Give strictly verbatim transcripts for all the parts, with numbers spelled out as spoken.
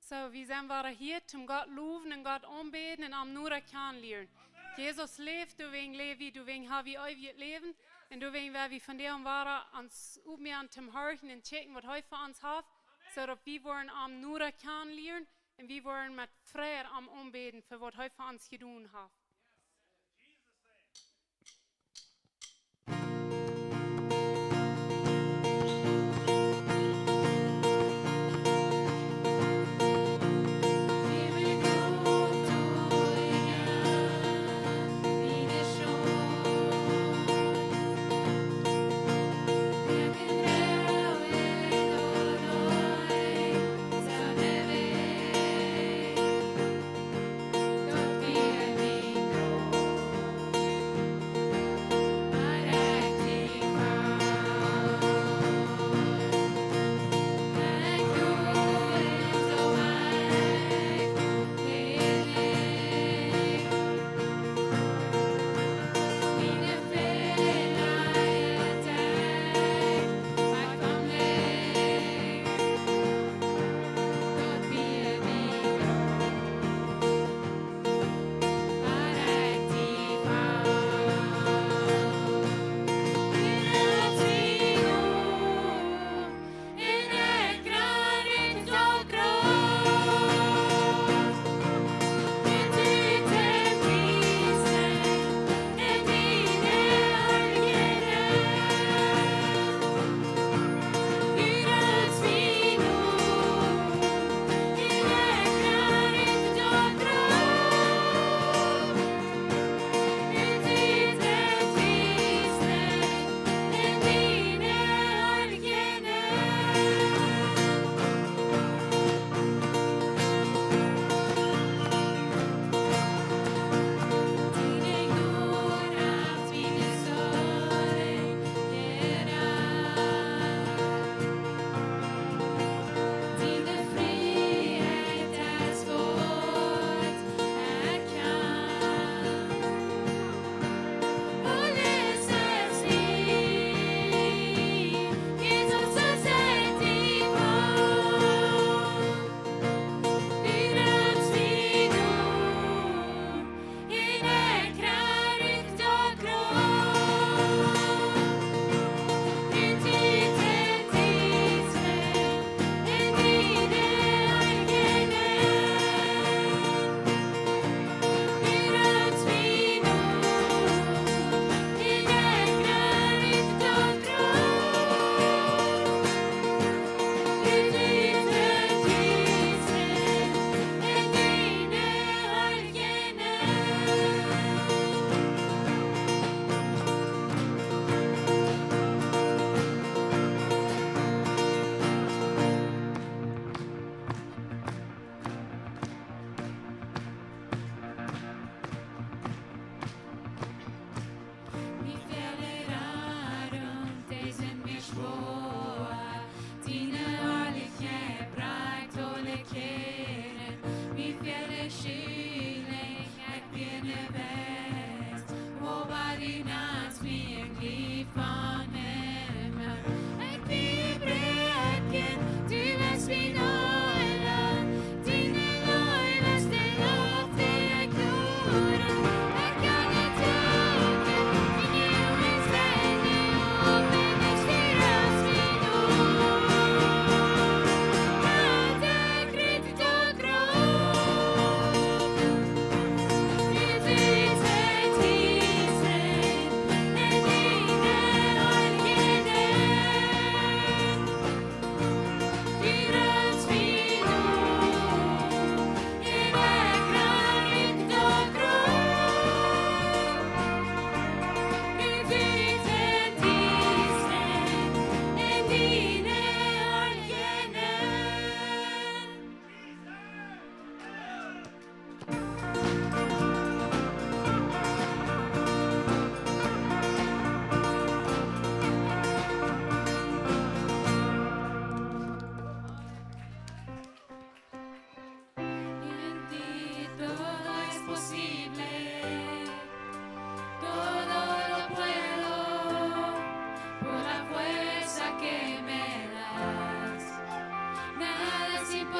Soo, wie sent wada hia toom Gott lowen un Gott aunbäden un am noda kjanen lieren. Jesus läft, doawäajen läw wie, doawäajen ha wie eewjet Läwen. Un doawäajen woa wie vondoag wada ons opmoaken toom horchen un checken waut hee fa ons haft, soo daut wie woaren am noda kjanen lieren un wie woaren met Freid am aunbäden fa waut hee fa ons jedonen haft.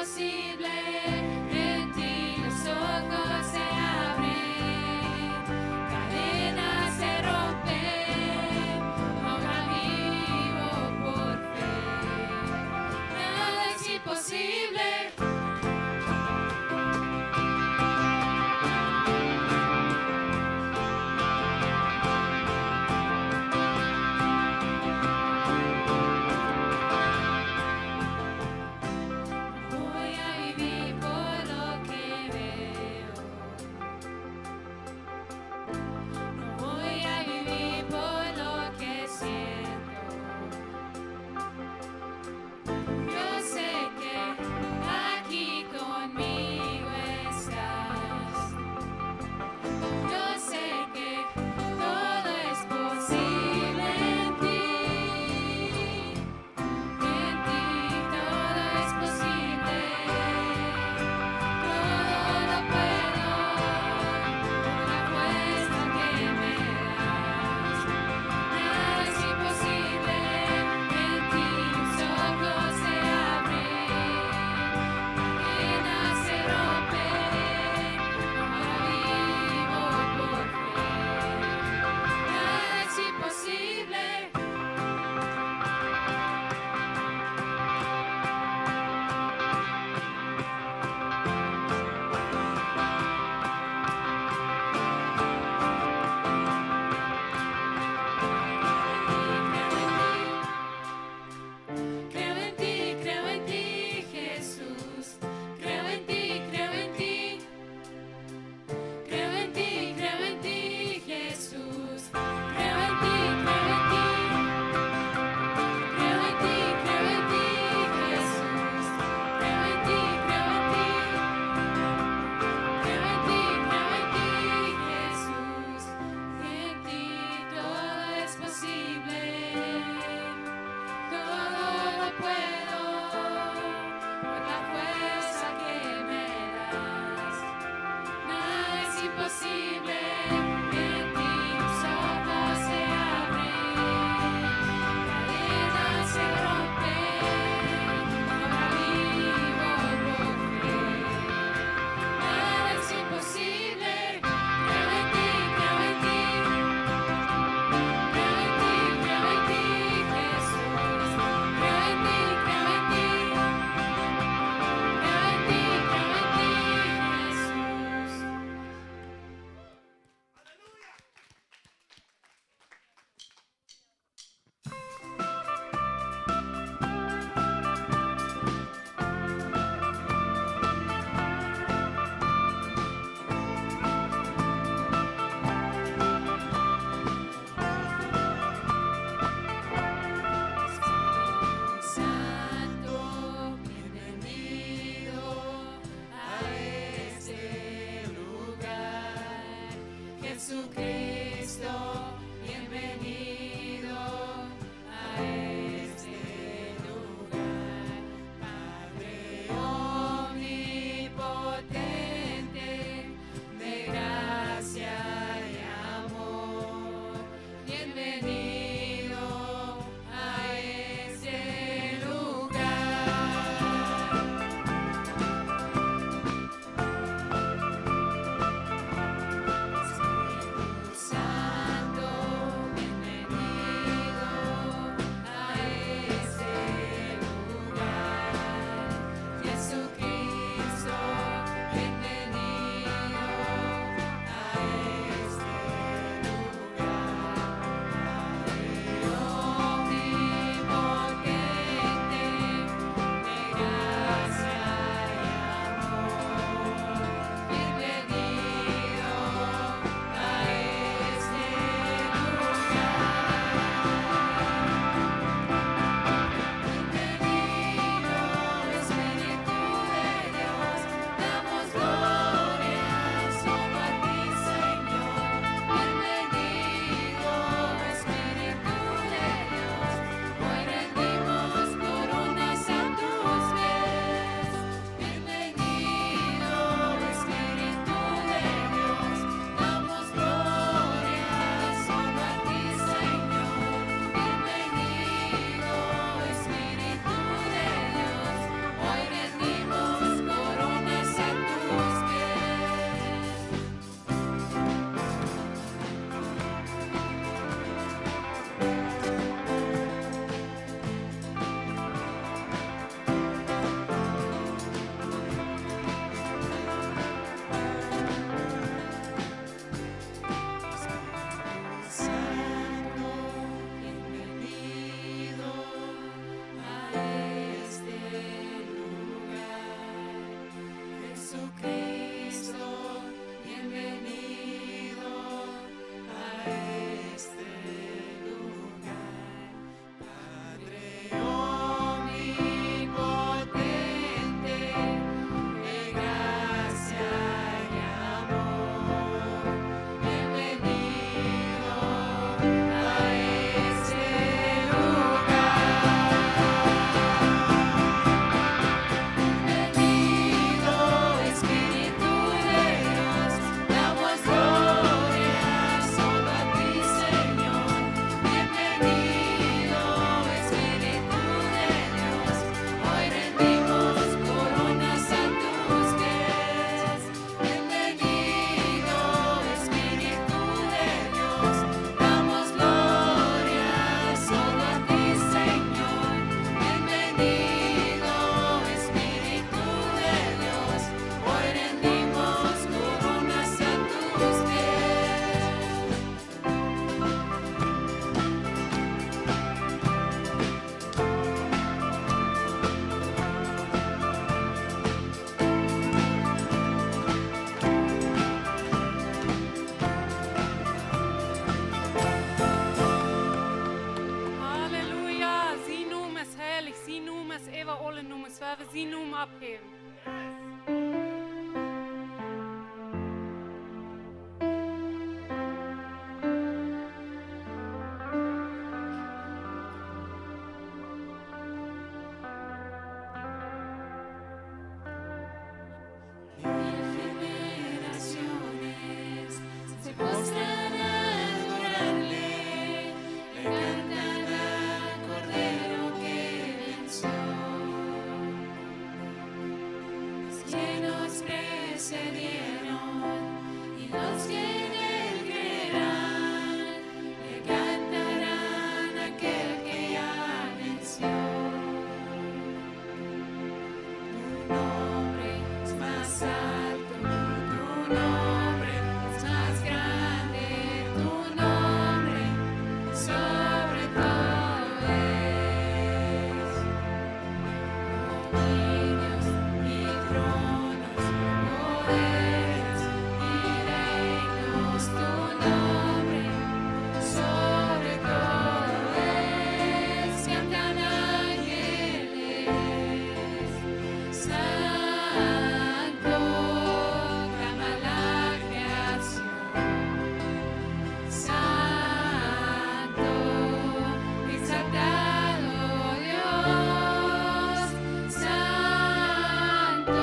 imposible, en ti los ojos se abren, cadenas se rompen, ahora vivo por fe. Nada es imposible. Voy a vivir por Opphewen. Mil generaciones se postran a adorarle, le cantan al Cordero que venció. Los que nos precedieron y los que en él creerán, le cantarán a aquel que ya venció. Tu nombre es más alto, tu nombre es más grande, tu nombre sobre todo es. Dominios y tronos, poderes y reinos, tu nombre sobre todo es. Cantan ángeles, santo, clama la creación. Santo, exaltado Dios, santo,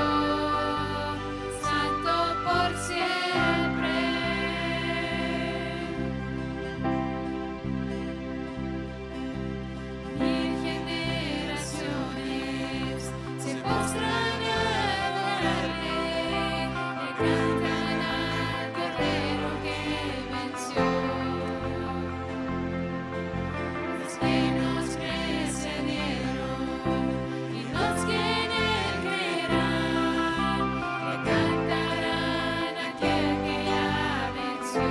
santo por siempre. Mil generaciones se postran a adorarle, le cantan al Cordero que venció. Los que nos precedieron y los que en él creerán, le cantarán a aquel que ya venció.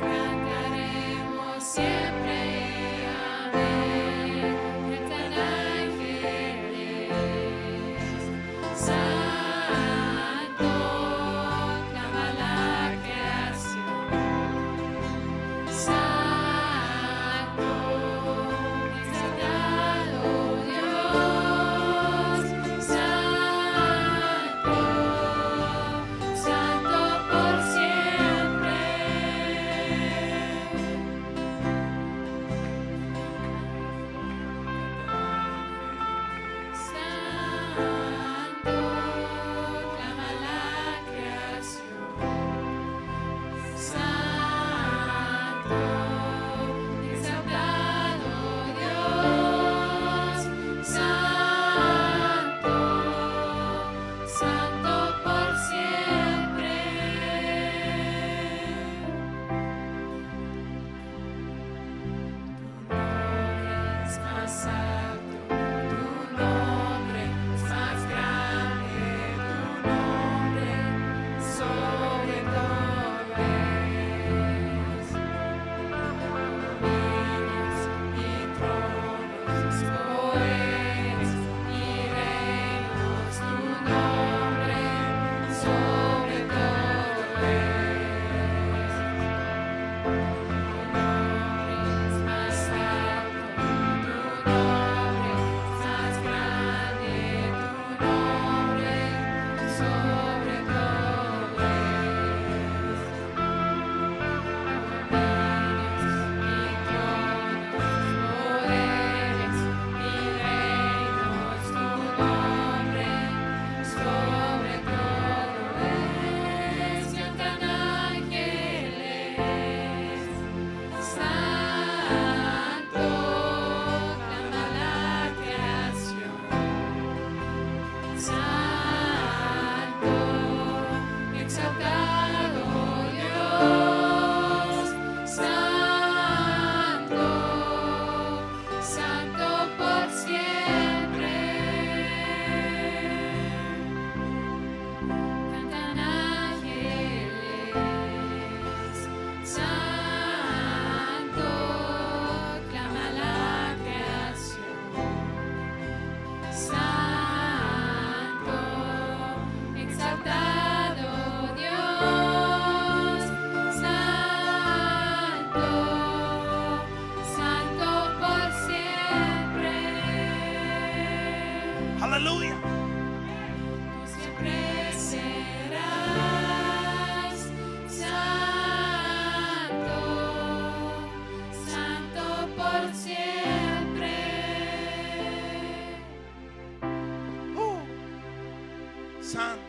Cantaremos siempre, amén. Cantan ángeles, Halleluja. Tú siempre serás santo, santo por siempre. Uh. San-,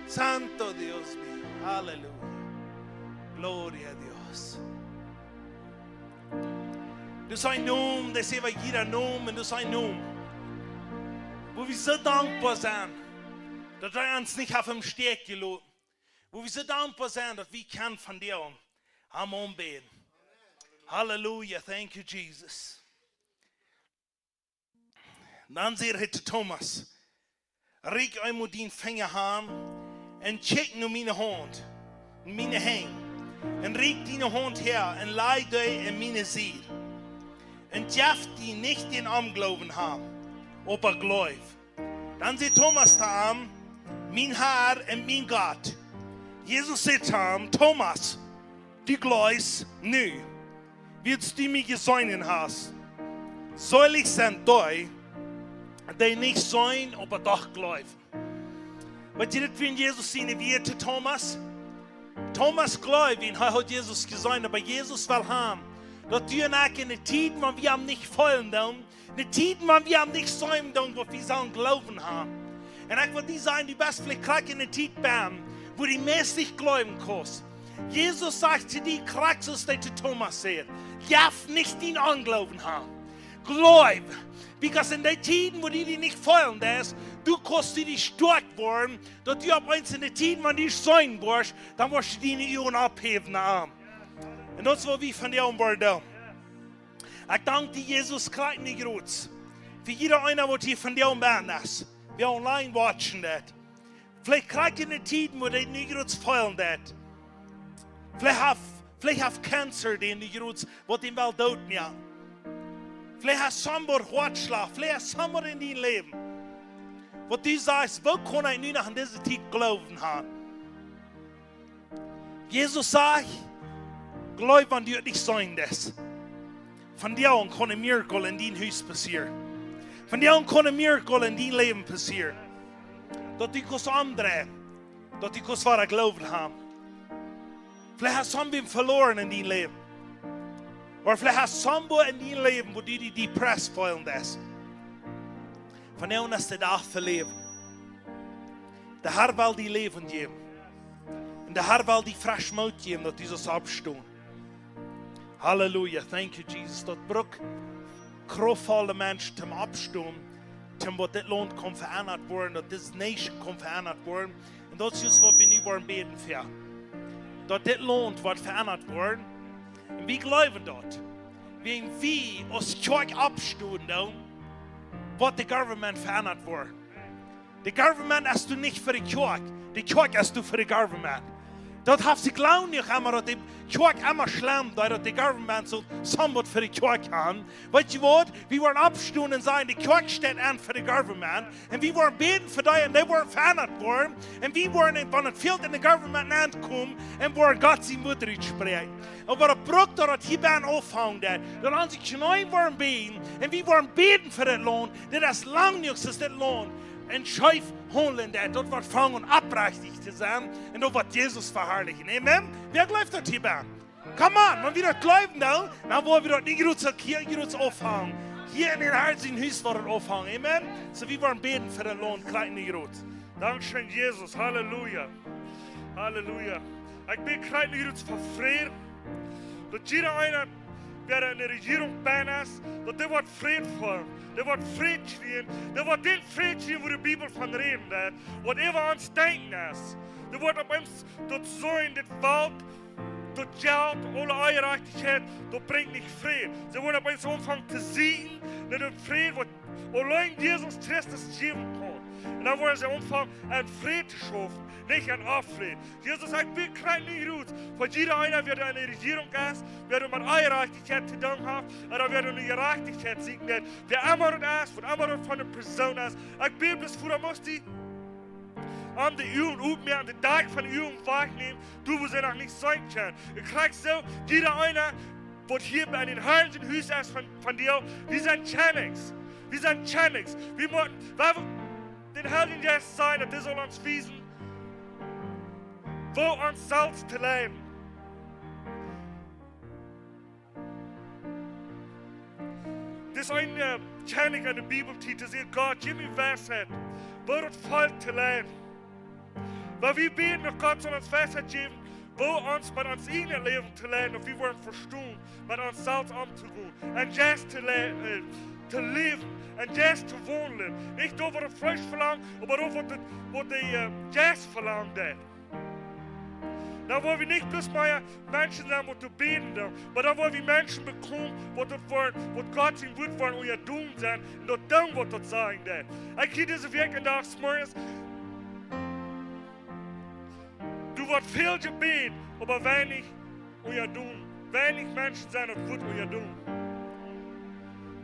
Santo Dios mío. Halleluja. Gloria a Dios. Du sajst Nomen, daut es äwa jieda Nomen, un du sajst Nomen. Woo wie soo dankboa sent, daut hee ons nich haft em Stich jeloten. Woo wie soo dankboa sent, daut wie kjennen von die aun am aunbäden. Halleluja, thank you, Jesus. Dan säd hee to Thomas: Rieekj eemol dienen Finja han un kjikj no miene Haunt un miene Henj, un rieekj diene Haunt häa un laj dee en miene Sied, un jeff die nich dän Onjloowen han, oba jleew. Dan säd Thomas to am: Mien Har un mien Gott. Jesus säd to am: Thomas, du jleefst nu, wiels du mie jeseenen hast. Seelich sent dee, dee nich seenen, oba doch jleewen. Waut jeit daut fa Jesus siene Wieed to Thomas? Thomas jleewd, wiels hee haud Jesus jeseenen, oba Jesus well han, daut du un ekj en de Tieden, wan wie am nich feelen doonen, en de Tieden, wan wie am nich seenen doonen, waut wie sellen Jleewen han. Un ekj well die sajen, du best veleicht krakjt en de Tiet benen, wua du meist nich jleewen kaust. Jesus sajcht to die krakjt soo aus hee to Thomas säd: Jeff nich dien Onjloowen han. Jleew. Because en de Tieden, wua du die nich feelen deist, du kaust die stoakj woaren, daut du opp eemol en de Tieden, wan du seenen woascht, dan woascht du diene Uagen opphäwen no am. Un daut es waut wie von die aun woaren doonen. Ekj dank die, Jesus, krakjt nu jrod fa jieda eena, waut hia vondoag bie ons es, wäa online watchen deit. Veleicht krakjt en de Tiet, wua dee nu jrod feelen deit. Veleicht haft, veleicht haft Cancer dän nu jrod, waut dän well doot moaken. Veleicht haft somebody Hoatschlach, veleicht haft somebody en dien Läwen, waut du sajchst: Woo kaun ekj nu noch en dise Tiet Jleewen han? Jesus sajcht: Jleew, wan du daut nich seenen deist. Vondoag kaun een Miracle en dien Hus passieren. Vondoag kaun een Miracle en dien Läwen passieren. Daut du kaust omdreien. Daut du kaust wada Jleewen han. Veleicht hast du someone veloaren en dien Läwen. Ooda veleicht hast du someone en dien Läwen, wua du die depressed feelen deist. Vondoag es de Dach fa Läwen. De Har well die Läwen jäwen. Un de Har well die fresch Moot jäwen, daut du saust oppstonen. Halleluja, thank you, Jesus. Daut brukt kraftvolle Menschen toom oppstonen, toom waut dit Launt kaun veendat woaren, daut dise nation kaun veendat woaren. Un daut es just waut wie nu woaren bäden fa. Daut dit Launt woat veendat woaren. Un wie jleewen daut. Wan wie aus Kjoakj oppstonen doonen, woat de government veendat woaren. De government es doa nich fa de Kjoakj. De Kjoakj es doa fa de government. Daut haft sikj lang noch emma, daut de Kjoakj emma schlemm deed, daut de government sull somebody fa de Kjoakj han. Weetst du waut? Wie woaren oppstonen un sajen, de Kjoakj steit aun fa de government. Un wie woaren bäden fa dee un dee woaren veendat woaren. Un wie woaren, wan et fält, en de government nenkomen un woaren Gott sien Wuat utspräakjen. Oba daut brukt daut, daut hia bie ons aunfangen deit. Daut wie ons Kjneeen woaren bäden. Un wie woaren bäden fa dit Launt. Dit es lang jenuach, daut dit Launt en scheef haundlen deit. Daut woat aunfangen oprechtich to sennen. Un daut woat Jesus veharlichen. Amen. Wäa jleeft daut hia bie? Come on, wan wie daut jleewen doonen, dan woa wie daut nich jrod soo hia jrod aunfangen. Hia en dän Harn sien Hus woat daut aunfangen. Amen. Soo, wie woaren bäden fa dit Launt, krakjt nu jrod. Dankscheen, Jesus. Halleluja. Halleluja. Ekj bäd krakjt nu jrod fa Fräd. Daut jieda eena, wäa en de Rejierunk bie es, daut dee woat Fräd feelen. Dee woat Fräd kjrieen. Dee woat dän Fräd kjrieen, wua de Bibel von räden deit. Waut äwa ons Denkjen es. Dee woat opp eemol daut seenen, dit Welt, daut Jelt, aule Onjerajchtichkjeit, daut brinjt nich Fräd. See woaren opp eemol aunfangen to seenen no dän Fräd, waut auleen Jesus Christus jäwen kaun. Un dan woaren see aunfangen aun Fräd to schaufen, nich aun Onfräd. Jesus, ekj bäd krakjt nu jrod fa jieda eena, wäa en de Rejierunk es, wäa met Onjerajchtichkjeit to doonen haft, ooda wäa no Jerajchtichkjeit sieekjen deit, wäa emma daut es, waut emma daut fa eene Persoon es. Ekj bäd bloos fa, daut du motst dee aun de Uagen opmoaken, de Dakj von de Uagen wajchnämen, doa wua see noch nich seenen kjennen. Ekj kjrie soo, jieda eena, waut hia bie dän Harn sien Hus es von, von die, wie sent Kjennichs. Wie sent Kjennichs. Wie motten, wie motten dän Heiljen Jeist sajen, daut dee saul ons wiesen, woo ons selfst to läwen. Dis een, äh, Kjennich enne Bibel, dee säd: Gott, jeff mie Weisheit, woo daut Volkj to läwen. Wan wie bäden, daut Gott saul ons Weisheit jäwen, woo ons met ons ieejnet Läwen to läwen, daut wie woaren vestonen, met ons selfst omtogonen. Un Jeist to lä-, äh, to läwen. Un Jeist to waundlen. Nich doa, waut daut Fleesch velangt, oba doa, waut de, waut de, äh, Jeist velangt. Dan woa wie nich bloos mea Menschen sennen, waut doa bäden doonen, oba dan woa wie Menschen bekomen, waut daut woaren, waut Gott sien Wuat woaren unjadon sennen un daut doonen, waut daut sajen deit. Ekj hia dise Wäakj en Dach zemorjes, doa woat väl jebät, oba weinich unjadon. Weinich Menschen sennen daut Wuat unjadon.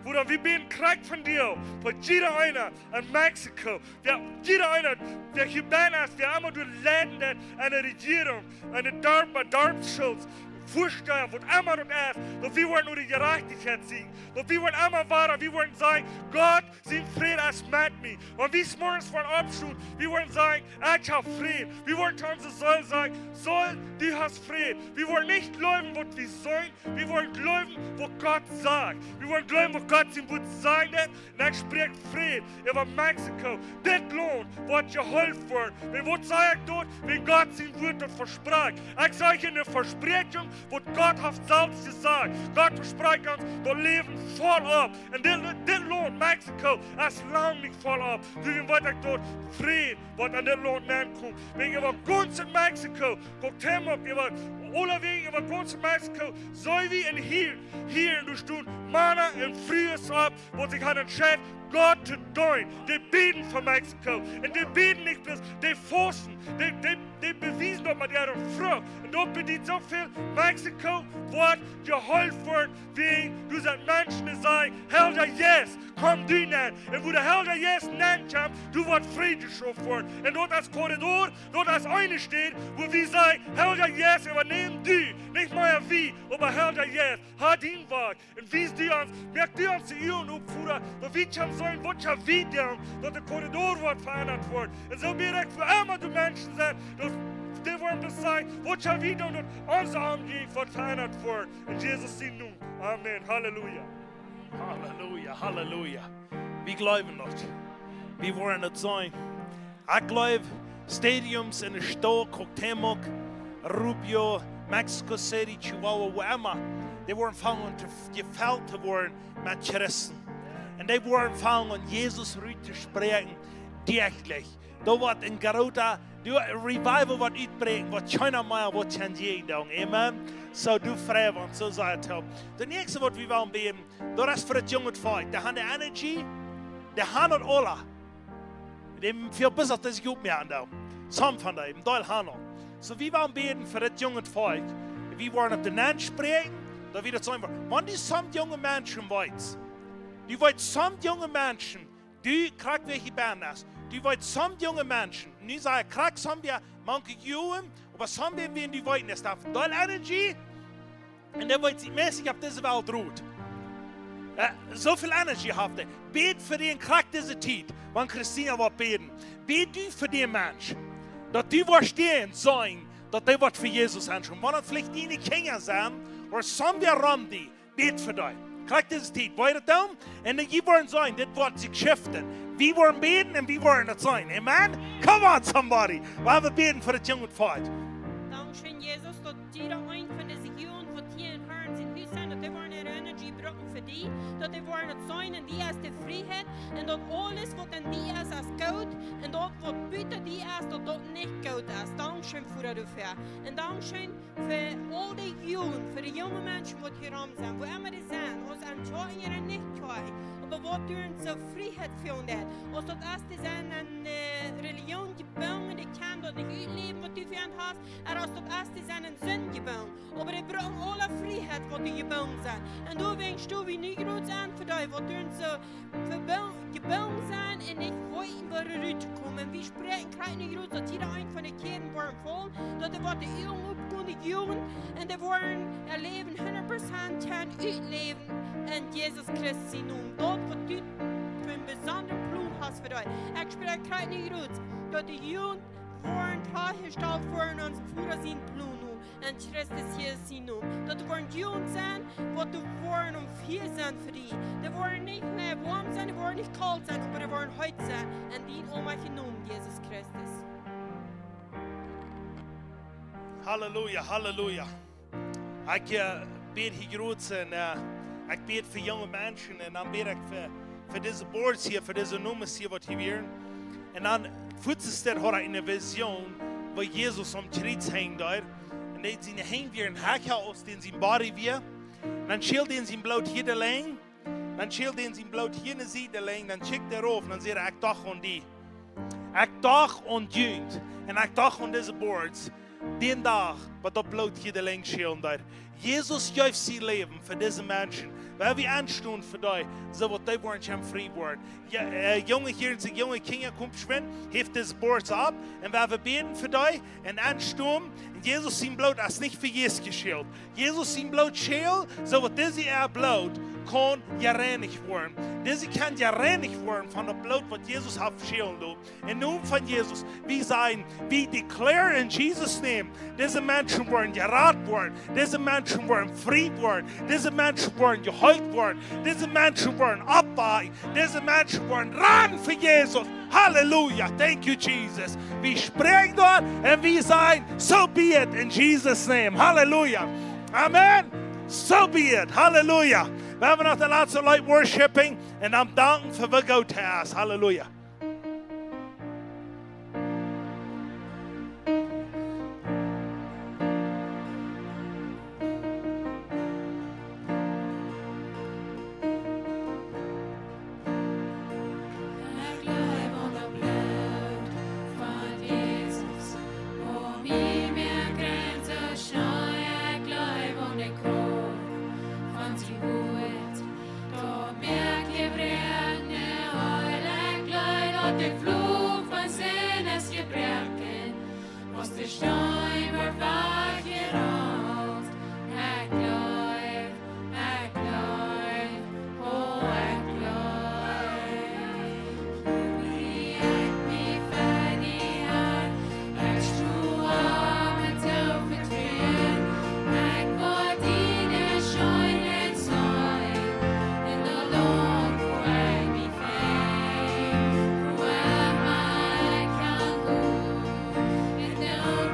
Woo daut wie bäden krakjt vondoag, fa jieda eena en Mexiko, wäa, jieda eena, wäa hia bennen es, wäa emma doa leiden deit, aun de Rejierunk, aun de Darpa, Darpsschulz, Väasteha, waut emma daut es, daut wie woaren no de Jerajchtichkjeit seenen, daut wie woaren emma woaren, wie woaren sajen: Gott sien Fräd es met mie. Wan wie zemorjes woaren oppstonen, wie woaren sajen: Ekj hab Fräd. Wie woaren to onse Seel sajen: Seel, du hast Fräd. Wie woaren nich jleewen, waut wie seenen, wie woaren jleewen, waut Gott sajcht. Wie woaren jleewen, waut Gott sien Wuat sajcht. Un ekj spräakj Fräd äwa Mexiko. Dit Launt woat jeheelt woaren. Wan, waut saj ekj doa? Wan Gott sien Wuat daut vesprakjt. Ekj saj hia eene Vespräakjunk, waut Gott haft selfst jesajcht. Gott vesprakjt ons daut Läwen voll opp. Un dit, dit Launt, Mexiko, es lang nich voll opp. Doawäajen weet ekj daut Fräd woat aun dit Launt nenkomen. Wäajen äwa gaunz Mexiko, Cuauhtémoc, äwa aulewäajen äwa gaunz Mexiko, soo aus wie en hia, hia en de Stunde, Mana un Frues opp, waut sikj haben entscheit, Gott to deenen. Dee bäden fa Mexiko. Un dee bäden nich bloos, dee fausten. Dee, dee, dee bewiesen daut met äare Frucht. Un daut bediet soo väl. Mexiko woat jeheelt woaren, wan doa sent Menschen, dee sajen: Heilja Jeist, komm du nenn. Un wua de Heilja Jeist nenkjemt, doa woat Fräd jeschaufen woaren. Un daut es Korridor, daut es eene Städ, wua wie sajen: Heilja Jeist, äwanemm du. Nich mea wie, oba Heilja Jeist, ha dien Wajch. Un wies du ons, moak du ons de Uagen op, Voda, daut wie kjennen seenen, waut wie doonen, daut de Korridor woat veendat woaren. Un soo bäd ekj fa emma de Menschen sennen, daut dee woaren daut sajen, waut wie doonen, daut onse Omjäajent woat veendat woaren. En Jesus sienen Nomen. Amen. Halleluja. Halleluja, Halleluja. Wie jleewen daut. Wie woaren daut seenen. Ekj jleew, Stadiums en de Staut, Cuauhtémoc, Rubio, Mexico City, Chihuahua, wua emma, dee woaren aunfangen to f-, jefelt to woaren met Christen. Un dee woaren aunfangen Jesus rut to spräakjen, däachlich. Doa woat een groota, doa Revival woat utbräakjen, waut kjeena mea woat kjennen jäajen doonen. Amen. Soo, doa frei wie ons, soo saj ekj daut. Daut näakjste, waut wie wellen bäden, daut es fa daut junge Volkj. Dee haben de Energie, dee haben daut aula. Dee fält bloos, daut see sikj oppmoaken doonen. Some von dee, een Deel haben daut. Soo, wie wellen bäden fa daut junge Volkj. Wie woaren opp de Nenn spräakjen, daut wie daut seenen woaren. Wan du some junge Menschen weetst, du weetst some junge Menschen, du krakjt wäa hia bennen es, du weetst some junge Menschen, nu saj ekj krakjt some, dee mank jung, oba some, dee, wan du weetst, dee haben väl Energie, un dee weet sikj meist nich opp dise Welt rut. Äh, soo väl Energie haft hee. Bäd fa dän krakjt dise Tiet, wan Christina woat bäden. Bäd du fa dän Mensch, daut du woascht dän seenen, daut dee woat fa Jesus aunfangen. Wan daut veleicht diene Kjinja sent, ooda somebody around thee, bäd fa dee. Krakjt dise Tiet, woa jie daut doonen? Un dan jie woaren seenen, dit woat sikj shiften. Wie woaren bäden un wie woaren daut seenen. Amen? Come on, somebody. Wie woaren bäden fa daut junge Volkj. Dankscheen, Jesus, daut jieda eent von dise Jugend, waut hia en Herrn sien Hus sent, daut dee woaren äare Energie brucken fa die, daut dee woaren daut seenen, en die es de Frieheit, un daut aules, waut en die es, es goot, un daut, waut buta die es, daut daut nich goot es. Dankscheen, Voda, doafäa. Un dankscheen fa aul de Jugend, fa de junge Menschen, waut hia rom sent, wua emma dee sent, aus en Kjoakjen ooda nich Kjoakjen, oba waut doa soo Frieheit feelen deit. Aus daut es, dee sent en, äh, Religion jebungen, dee kjennen daut nich utläwen, waut du fa an hast, ooda aus daut es, dee sent en Sind jebungen. Oba dee brucken aule Frieheit, waut dee jebungen sent. Un doawäajen sto wie nu groot aun fa dee, waut doa soo vebung-, jebungen sent un nich weeten, woo doa rut to komen. Wie spräakjen krakjt nu groot, daut jieda eent von de Kjäden woaren faulen, daut dee woaren de Uagen oppgonen, de Jugend, un dee woaren äa Läwen hundat Prozent kjennen utläwen en Jesus Christus sienen Nomen. Daut, waut du besondren Plon hast fa dee. Ekj spräakj krakjt nu rut, daut de Jugent woaren trajchtjestalt woaren aun onsen Voda sienen Plon nu, en Christus Jesus sienen Nomen. Daut doa woaren Jugent sennen, waut doa woaren om Fia sennen fa die. Dee woaren nich mea woam sennen, dee woaren nich kolt sennen, oba dee woaren heet sennen. En dienen aunjenomen Nomen, Jesus Christus. Halleluja, halleluja. Ekj, eh, bäd hia groot un, eh, ekj bäd fa junge Menschen un dan bäd ekj fa, fa dise boards hia, fa dise Nomes hia waut hia wieren. Un dan fuaz es daut haud ekj eene Vision, woo Jesus aum Kjriez henjd doa. Un dee siene Henj wieren hecha aus dän sien body wia. Un dan schäld dän sien Bloot hia de Lenj. Dan schäld dän sien Bloot hia ne Sied de Lenj, dan kjikjt hee rauf, dan sajcht hee: "Ekj docht aun die. Ekj docht aun junt. Un ekj docht aun dise boards. Dän Dach, waut daut Bloot hia de Lenj schälen deed." Jesus jeef sien Läwen fa dise Menschen. Wiel wie enstonen fa dee, soo woat dee woaren kjennen frie woaren. Jo, eh, junge hia, un sikj junge Kjinja, komt schwind, heft dise boards opp, un wie woaren bäden fa dee, un enstonen. Un Jesus sien Bloot es nich vejäfs jeschält. Jesus sien Bloot schält, soo daut dise äa Bloot kaun jereinicht woaren. Dise kaun jereinicht woaren von daut Bloot waut Jesus haft schälen loten. Em Nomen von Jesus, wie sajen, wie declare in Jesus' name, dise Menschen woaren jerat woaren, dise Menschen woaren frie woaren, dise Menschen woaren jeheelt woaren, dise Menschen woaren oppwaken, dise Menschen woaren rannen fa Jesus. Halleluja. Thank you, Jesus. Wie spräakjen daut un wie sajen: "So be it in Jesus' name." Halleluja. Amen. So be it. Halleluja. Wie haben noch daut latste Leet worshipping un dan danken fa waut Gott es. Halleluja. Ekj jleew aun daut Bloot von Jesus, waut mie moakt rein soo scheen. Ekj jleew aun de Krauft von sien Wuat, daut moakt Jebroakne heil. Ekj jleew daut de Fluch von Sind es jebroaken, aus de Steen woat wajchjerollt. Ekj jleew, ekj jleew, oh, ekj jleew. Wie ekj mie fa die haud, ekj stoa met soo väl Truen. Ekj woa diene Scheenheit seenen, en daut Launt, wua ekj mie feel, wua ekj kaun gonen, en daut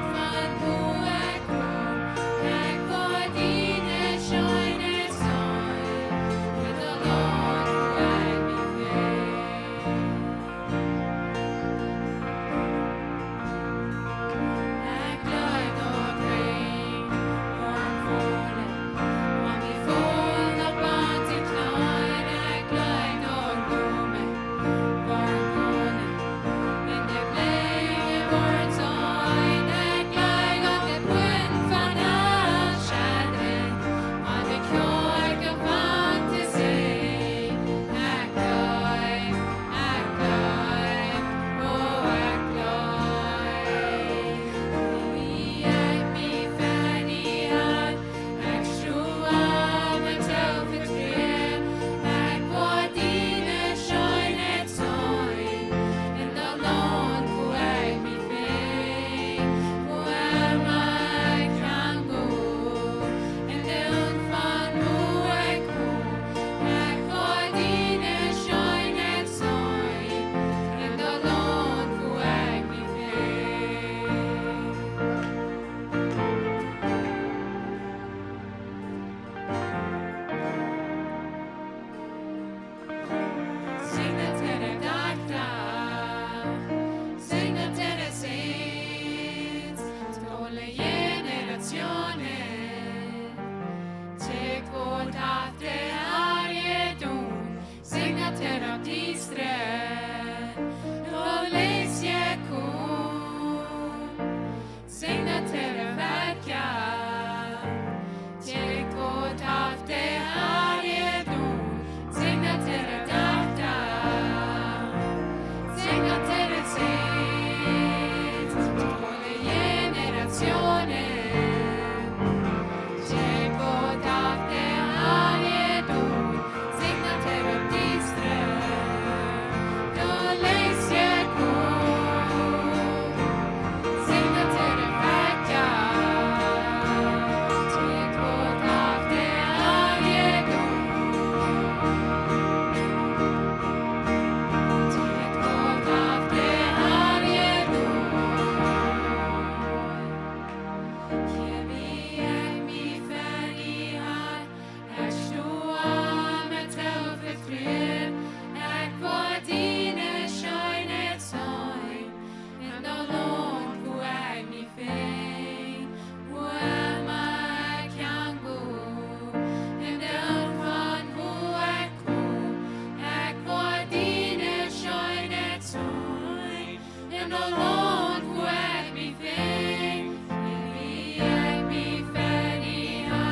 Launt, wua ekj mie finj, un woo ekj mie veleicht ha,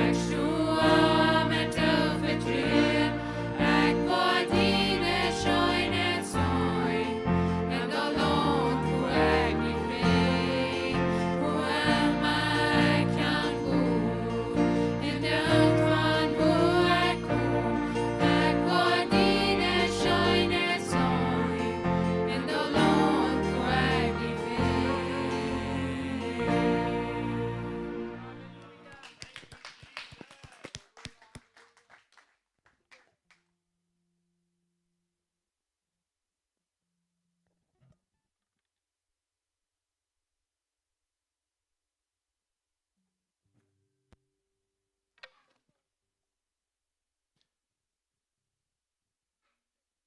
ekj stoa met dee vetruen, ekj woa diene Scheenheit seenen, en daut Launt, wua ekj mie finj, wua emma ekj kaun gonen, en daut Launt, von wua ekj kom, ekj woa diene Scheenheit seenen, en daut Launt, wua ekj mie finj.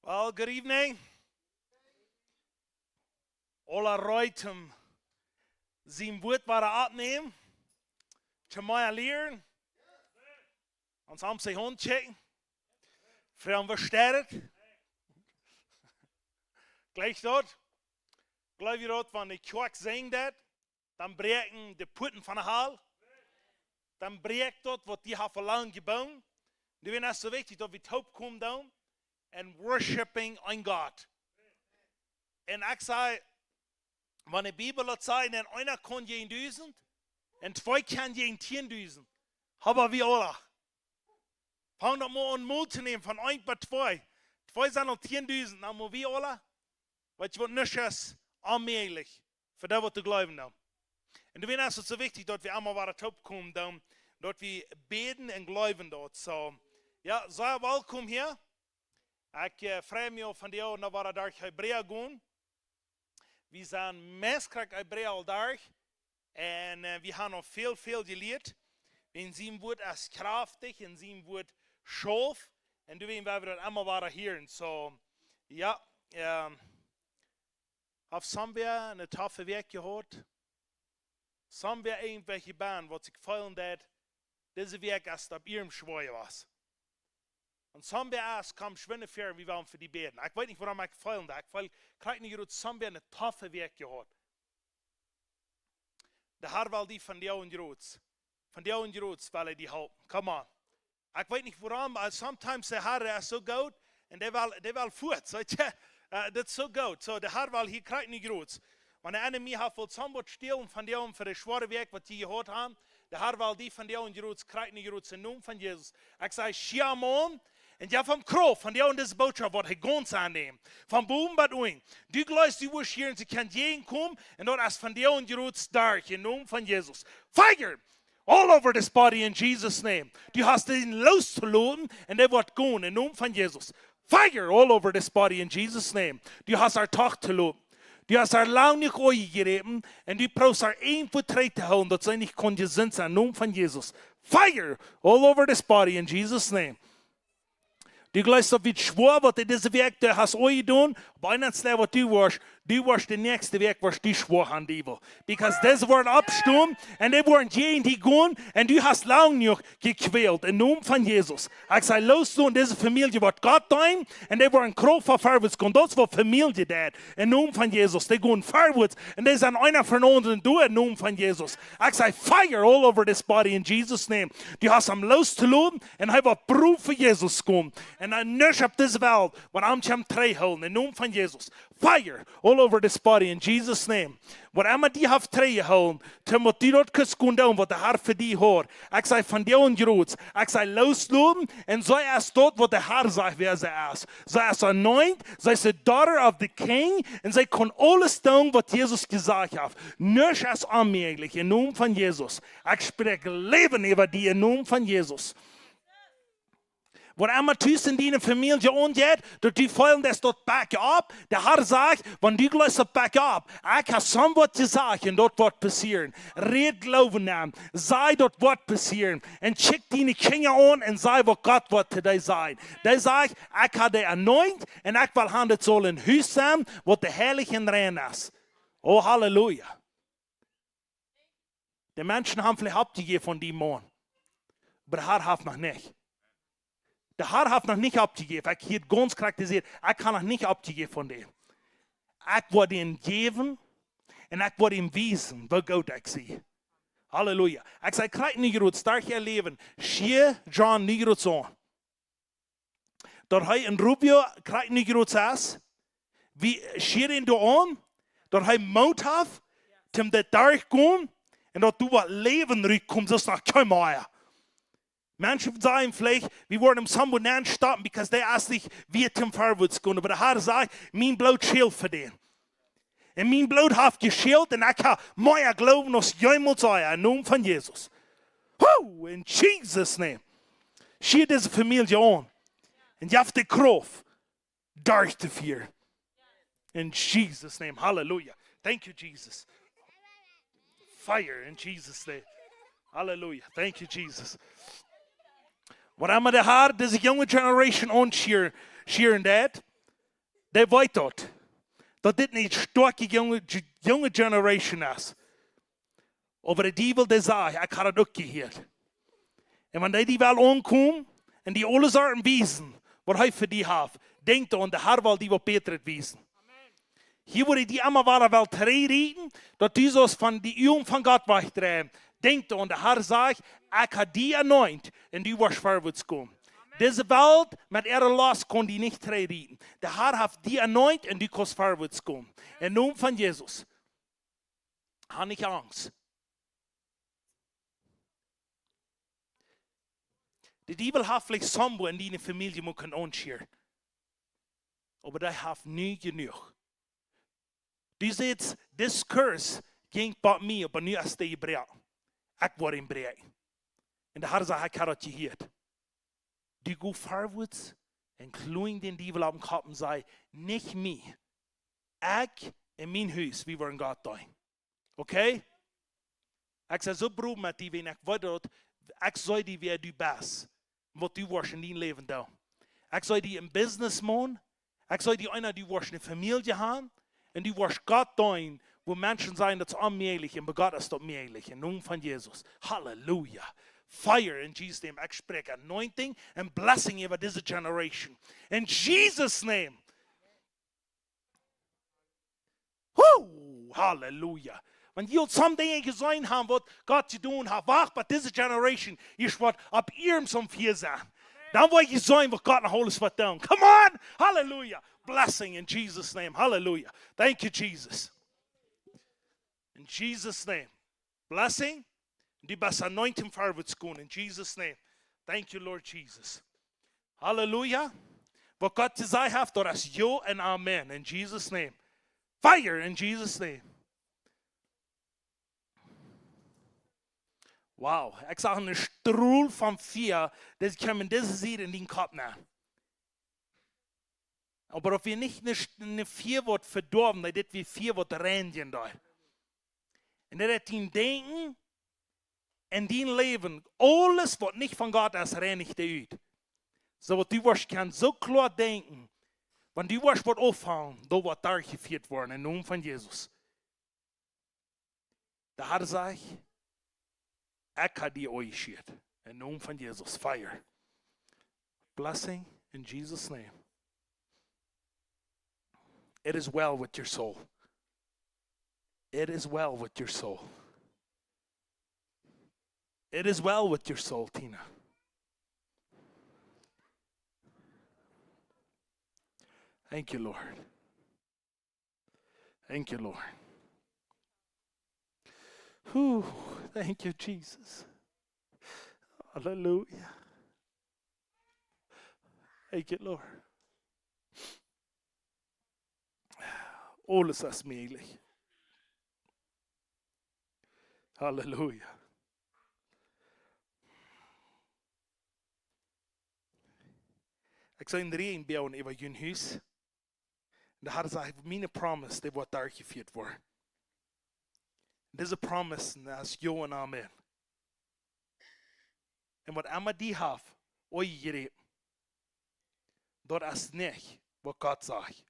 Well, good evening. Aula reed toom sien Wuat wada oppnämen, toom mea lieren. Ons haben see Haunt checken. Froagen, woo steit et? Jlikj daut? Jleew jie daut, wan de Kjoakj sinjen deit, dan bräakjen de Puaten von de Hal? Dan bräakjt daut, waut dee haft aul lang jebungen. Doawäajen es soo wichtich, daut wie toopkomen doonen en worshiping een Gott. Un ekj saj, wan de Bibel daut sajcht, dan eena kaun jäajen dusent, un twee kjennen jäajen tieendusent. Oba wie aula. Fang daut mol aun Moot to nämen, von eent bat twee. Twee sent aul tieendusent, dan mott wie aula. Weetst du waut, nuscht es onmäajlich fa dee, waut to jleewen dan. Un doawäajen es et soo wichtich, daut wie emma wada toopkomen doonen, daut wie bäden un jleewen daut. So, jo, sie welkom hia. Ekj, äh, frei mie aul von die, un dan woa wie derch Hebräa gonen. Wie sent meist krakjt Hebräa aul derch. Un, äh, wie haben aul väl, väl jelieet. Wiels sien Wuat es kjraftich un sien Wuat schauft. Un doawäajen woa wie daut emma wada hieren. So, jo, ähm, haft somebody eene toffe Wäakj jehaut? Somebody irjentwelche bie, waut sikj feelen deed, dise Wäakj es daut bie äant schwoa wia? Un somebody es, komm, schwind ver, wie wellen fa die bäden. Ekj weet nich, wuarom ekj feel daut. Ekj feel, krakjt nu jrod somebody eene toffe Wäakj jehaut. De Herr well die vondoag jrod, vondoag jrod well hee die halpen. Come on. Ekj weet nich wuarom, oba sometimes de Herr es soo goot un dee well, dee well fuaz. So, tja, äh, daut es soo goot. So, de Herr well hia krakjt nu jrod. Wan de Enemy haft wult somewhat stälen vondoag fa de schwoare Wäakj, waut jie jehaut haben, de Herr well die vondoag jrod krakjt nu jrod em Nomen von Jesus. Ekj saj, schia am aun un jeff am Krauft vondoag en dise Bootschoft, waut hee gaunz aunnämen. Von bowen bat unjen. Du jleefst, du woascht hia en Sekund jäajenkomen, un daut es vondoag jrod derch, em Nomen von Jesus. Fire! All over this body in Jesus' name. Du hast dän loostoloten un dee woat gonen, em Nomen von Jesus. Fire all over this body in Jesus' name. Du hast äa toch toloten. Du hast äa lang nich aunjejräpen un du proowst äa irjentwua trigj to hoolen, daut see nich kunn jesunt sennen, em Nomen von Jesus. Fire all over this body in Jesus' name. Du jleefst, daut woat schwoa, waut du dise Wäakj, du hast aunjedonen, oba eent es waut du woascht, du woascht de näakjste Wäakj woascht du schwoa haben, Diewel. Because dise woaren oppstonen un dee woaren jäajen die gonen un du hast lang jenuach jekwält, em Nomen von Jesus. Ekj saj, loosloten dise Famielje, waut Gott deenen, un dee woaren Krauft von verwoats gonen. Daut es waut Famielje deit, em Nomen von Jesus. Dee gonen verwoats un dee sent eena fa dän aundren doa, em Nomen von Jesus. Ekj saj, fire all over this body in Jesus' name. Du hast am loostoloten un hee woat proowen fa Jesus komen. Un dan nuscht opp dise Welt, waut am kaun trigjhoolen, em Nomen von Jesus. Fire all over this body in Jesus' name. Waut emma die haft trigjjehoolen, toom waut du daut kaust gonen doonen, waut de Herr fa die haft. Ekj saj, vondoag jrod, ekj saj, loosloten, un see es daut, waut de Herr sajcht, wäa see es. See es anointed, see es the daughter of the king, un see kaun aules doonen, waut Jesus jesajcht haft. Nuscht es onmäajlich, em Nomen von Jesus. Ekj spräakj Läwen äwa die em Nomen von Jesus. Waut emma tus en diene Famielje aunjeit, daut du feelen deist, daut back up. De Herr sajcht, wan du jleefst, daut back up. Ekj hab somewhat jesajcht un daut woat passieren. Räd Gloowen aun. Saj, daut woat passieren. Un check diene Kjinja aun un saj, waut Gott woat to die sajen. Dee sajcht, ekj hab die anointed un ekj well haben, daut saul een Hus sennen, waut de heilich un rein es. Oh, Halleluja. De Menschen haben veleicht oppjejäft von dee Maun. Oba de Herr haft noch nich. De Herr haft noch nich oppjejäft. Ekj hia gaunz krakjt jesajcht, ekj hab noch nich oppjejäft von dee. Ekj woa am jäwen un ekj woa am wiesen, woo goot ekj sie. Halleluja. Ekj saj, krakjt nu jrod, stach jun Läwen, schia John nu jrod aun, daut hee en Rubio krakjt nu jrod es, wie schieren doa aun, daut hee Moot haft, om dit derchgonen, un daut doa waut Läwen rutkomt, soo aus noch kjeenmol. Menschen sajen veleicht, wie woaren am soo nenn stoppen, because dee es nich wieet om verwoats to gonen. Oba de Har sajcht, mien Bloot schelt fa dän. Un mien Bloot haft jeschelt un ekj hab mea Gloowen aus jemols ea, em Nomen von Jesus. Ho, in Jesus' name. Schia dise Famielje aun. Un jeff de Krauft, derchtofieren. In Jesus' name. Hallelujah. Thank you, Jesus. Fire in Jesus' name. Hallelujah. Thank you, Jesus. Waut emma de Har dise junge generation aunschieren, schieren deit, dee weet daut, daut dit nich stoakje junge, junge generation es. Oba de Diewel, dee sajcht, ekj hab daut uk jehieet. Un wan dee die well aunkomen un die aule Sachen wiesen, waut hee fa die haft, denkj doaraun, de Har well die waut bätret wiesen. Hia woat die emma wada well trigjrieten, daut du saust von de Uagen von Gott wajchdreien. Denkj doaraun, de Har sajcht, ekj hab die anointed un du woascht verwoats komen. Dise Welt met äare Lost kaun die nich trigjrieten. De Har haft die anointed un du kaust verwoats komen. Em Nomen von Jesus. Hab nich Angst. De Diewel haft veleicht somewhere en diene Famielje mol kunt aunschieren. Oba dee haft nu jenuach. Du sajchst, this curse jinkj bie mie, oba nu es dee jebroaken. Ekj woa am bräakjen. Un de Har sajcht, ekj hab daut jehieet. Du go verwoats un kjlon dän Diewel oppem Kopp un saj, nich mie. Ekj un mien Hus, wie woaren Gott deenen. Okay? Ekj sie soo brow met die, wan ekj weet daut, ekj see die, wäa du best. Waut du woascht en dien Läwen doonen. Ekj see die een businessman. Ekj see die eena, du woascht eene Famielje haben. Un du woascht Gott deenen, wua Menschen sajen, daut es onmäajlich. Un bie Gott es daut mäajlich. Em Nomen von Jesus. Halleluja. Fire in Jesus' name. Ekj spräakj anointing and blessing äwa dise generation. In Jesus' name. Woo! Halleluja. Wan jie aul some Dinja jeseenen haben, waut Gott jedonen haft, wacht, bat dise generation, jie woaren opp iernst aum Fia sennen. Dan woa jie seenen, waut Gott noch aules woat doonen. Come on! Halleluja. Blessing in Jesus' name. Halleluja. Thank you, Jesus. In Jesus' name. Blessing. Du best anointed for what's going in Jesus' name. Thank you, Lord Jesus. Halleluja. Waut Gott jesajcht haft, daut es jo un amen. In Jesus' name. Fire in Jesus' name. Wow, ekj sach een Strool von Fia, daut kjeem en dise Sied en dien Kopp nenn. Oba daut wia nich een, een Fia, waut vedoawen deed, dit wia Fia, waut reinjen deed. Un daut dien Denkjen un dien Läwen, aules, waut nich von Gott es, reinicht hee ut. Soo daut du woascht kjennen soo kloa denkjen, wan du woascht waut aunfangen, daut woat derchjefieet woaren, em Nomen von Jesus. De Har sajcht, ekj hab die aunjeschieet. Em Nomen von Jesus, fire. Blessing in Jesus' name. It is well with your soul. It is well with your soul. It is well with your soul, Tina. Thank you, Lord. Thank you, Lord. Whew, thank you, Jesus. Halleluja. Thank you, Lord. Aules es mäajlich. Halleluja. Ekj see een Räajen bowen äwa jun Hus. Un de Har sajcht, miene Promise, dee woat derchjefieet woaren. Dise Promise es jo un amen. Un waut emma die haft aunjejräpen, daut es nich, waut Gott sajcht.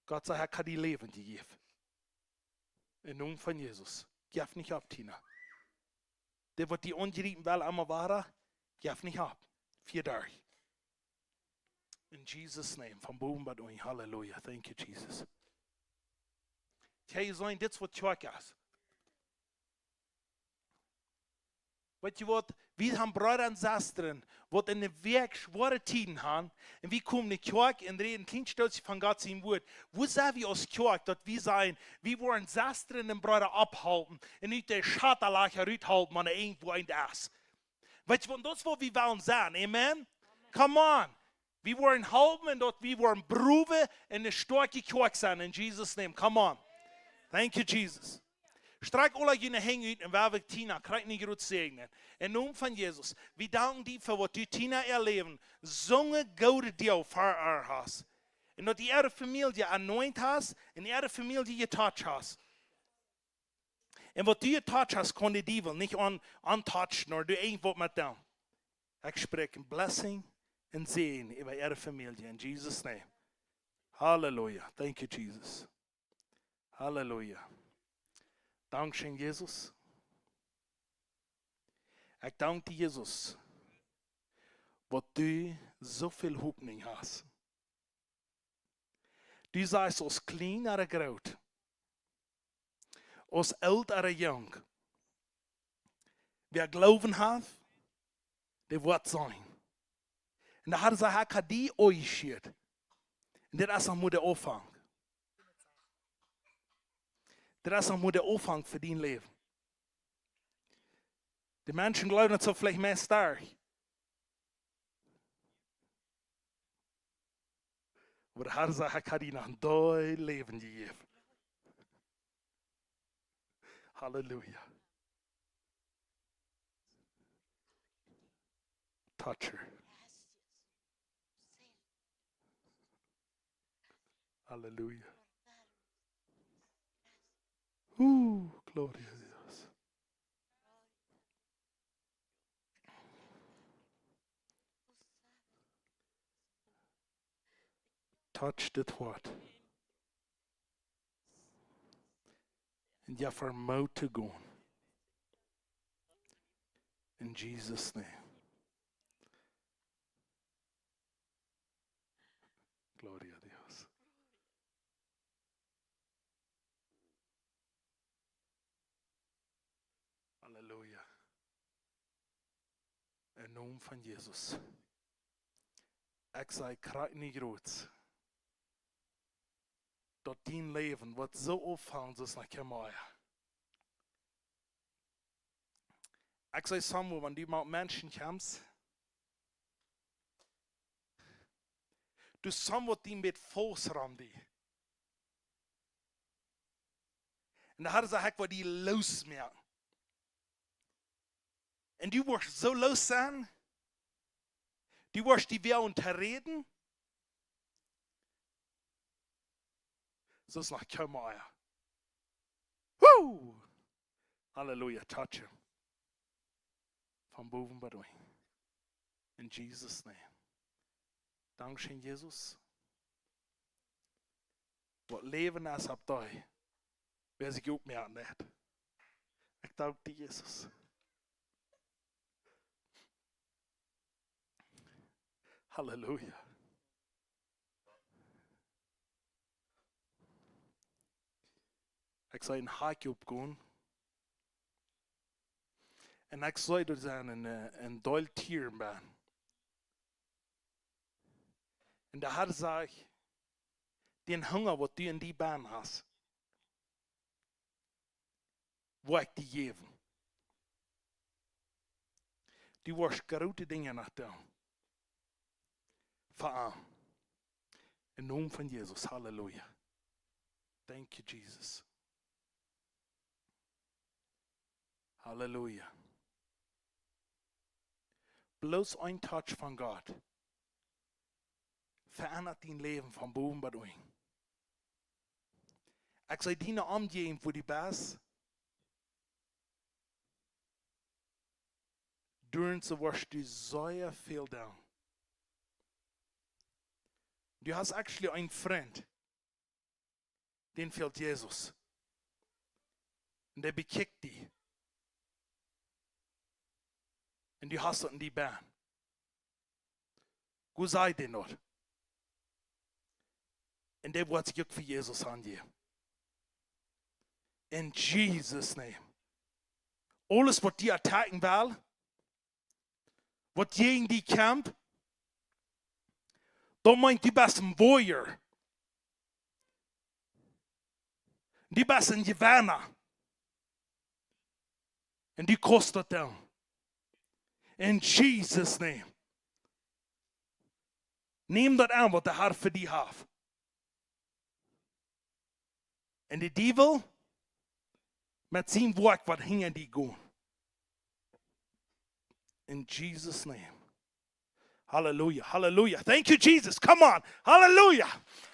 Gott sajcht, ekj hab die Läwen jejäft. Em Nomen von Jesus. Jeff nich opp, Tina. Dee, waut die aunjriepen well, emma wada, jeff nich opp. Fia derch. In Jesus' name, von bowen bat unjen. Halleluja. Thank you, Jesus. Kjenn jie seenen, dit es waut Kjoakj es. Weetst du waut? Wie haben Breeda un Sestren, waut en de Wäakj schwoare Tieden haben, un wie komen no de Kjoakj un räden een kjlien Stootje von Gott sien Wort. Woo sent wie aus Kjoakj, daut wie sajen, wie woaren Sestren un Breeda opphalpen un ut de Schattalajch ruthalpen, wan irjentwua eent es? Weetst du, daut es waut wie wellen sennen. Amen? Come on. Wie woaren halpen un daut wie woaren prowen un eene stoakje Kjoakj sennen. In Jesus' name. Come on. Thank you, Jesus. Strakj aula june Henj ut un wie woaren Tina krakjt nu groot säajnen. Em Nomen von Jesus. Wie danken die fa waut du Tina äa Läwen soon goodet Deel fa äa hast. Un daut du äare Famielje anointed hast un äare Famielje getouched hast. Un waut du getouched hast, kaun de Diewel nich aun, aun touchen, ooda du irjentwaut met dän. Ekj spräakj een Blessing un Säajen äwa äare Famielje in Jesus' name. Halleluja. Thank you, Jesus. Halleluja. Dankscheen, Jesus. Ekj dank die, Jesus, waut du soo väl Hopninj hast. Du sajchst, aus kjlien ooda groot, aus oolt ooda junk, wäa Gloowen haft, dee woat seenen. Un de Har sajcht, ekj hab die aunjeschieet. Un dit es noch mau de Aunfank. Dit es noch mau de Aunfank fa dien Läwen. De Menschen gloowen, daut soo veleicht mea stoakj. Oba de Har sajcht, ekj hab die noch een doll Läwen jejäft. Halleluja. Touch her. Halleluja. Uh, gloria a Dios. Touch dit Hoat. Un jeff ar Moot to gonen. In Jesus' name. Gloria a Dios. Halleluja. Em Nomen von Jesus. Ekj saj krakjt nu groot, daut dien Läwen woat soo oppfaulen, soo aus noch kjeenmol. Ekj saj, somewhere, wan du met Menschen kjemst, du somewhere, dee met Faust rom die. Un de Har sajcht, ekj woa die loosmoaken. Un du woascht soo loos sennen, du woascht die wäa unjaräden, soo aus noch kjeenmol. Woo! Halleluja, touch him. Von bowen bat unjen. In Jesus' name. Dankscheen, Jesus. Waut Läwen es opp die, wäa sikj oppmoakt nich. Ekj dank die, Jesus. Halleluja. Ekj saj een Hakj oppgonen. Un ekj saj, doa sent een, eh, een Deel Tieren bie. Un de Har sajcht, dän Hunga, waut du en die bie hast, woa ekj die jäwen. Du woascht groote Dinja noch doonen. Fa am. Em Nomen von Jesus. Halleluja. Thank you, Jesus. Halleluja. Bloos een Touch von Gott veendat dien Läwen von bowen bat unjen. Ekj saj, diene Omjäajent, wua du best, doa soo woascht du sea väl doonen. Du hast actually een Frint, dän fält Jesus. Un dee bekjikjt die. Un du hast daut en die bie. Go saj dän daut. Un dee woat sikj uk fa Jesus aunjäwen. In Jesus' name. Aules waut die attacken well, waut jäajen die kjamft, daut meent, du best een warrior. Du best een Jewenna. Un du kaust daut doonen. In Jesus' name. Nem daut aun waut de Herr fa die haft. Un de Diewel met sien Woakj woat hinja die gonen. In Jesus' name. Halleluja, halleluja. Thank you, Jesus. Come on. Halleluja.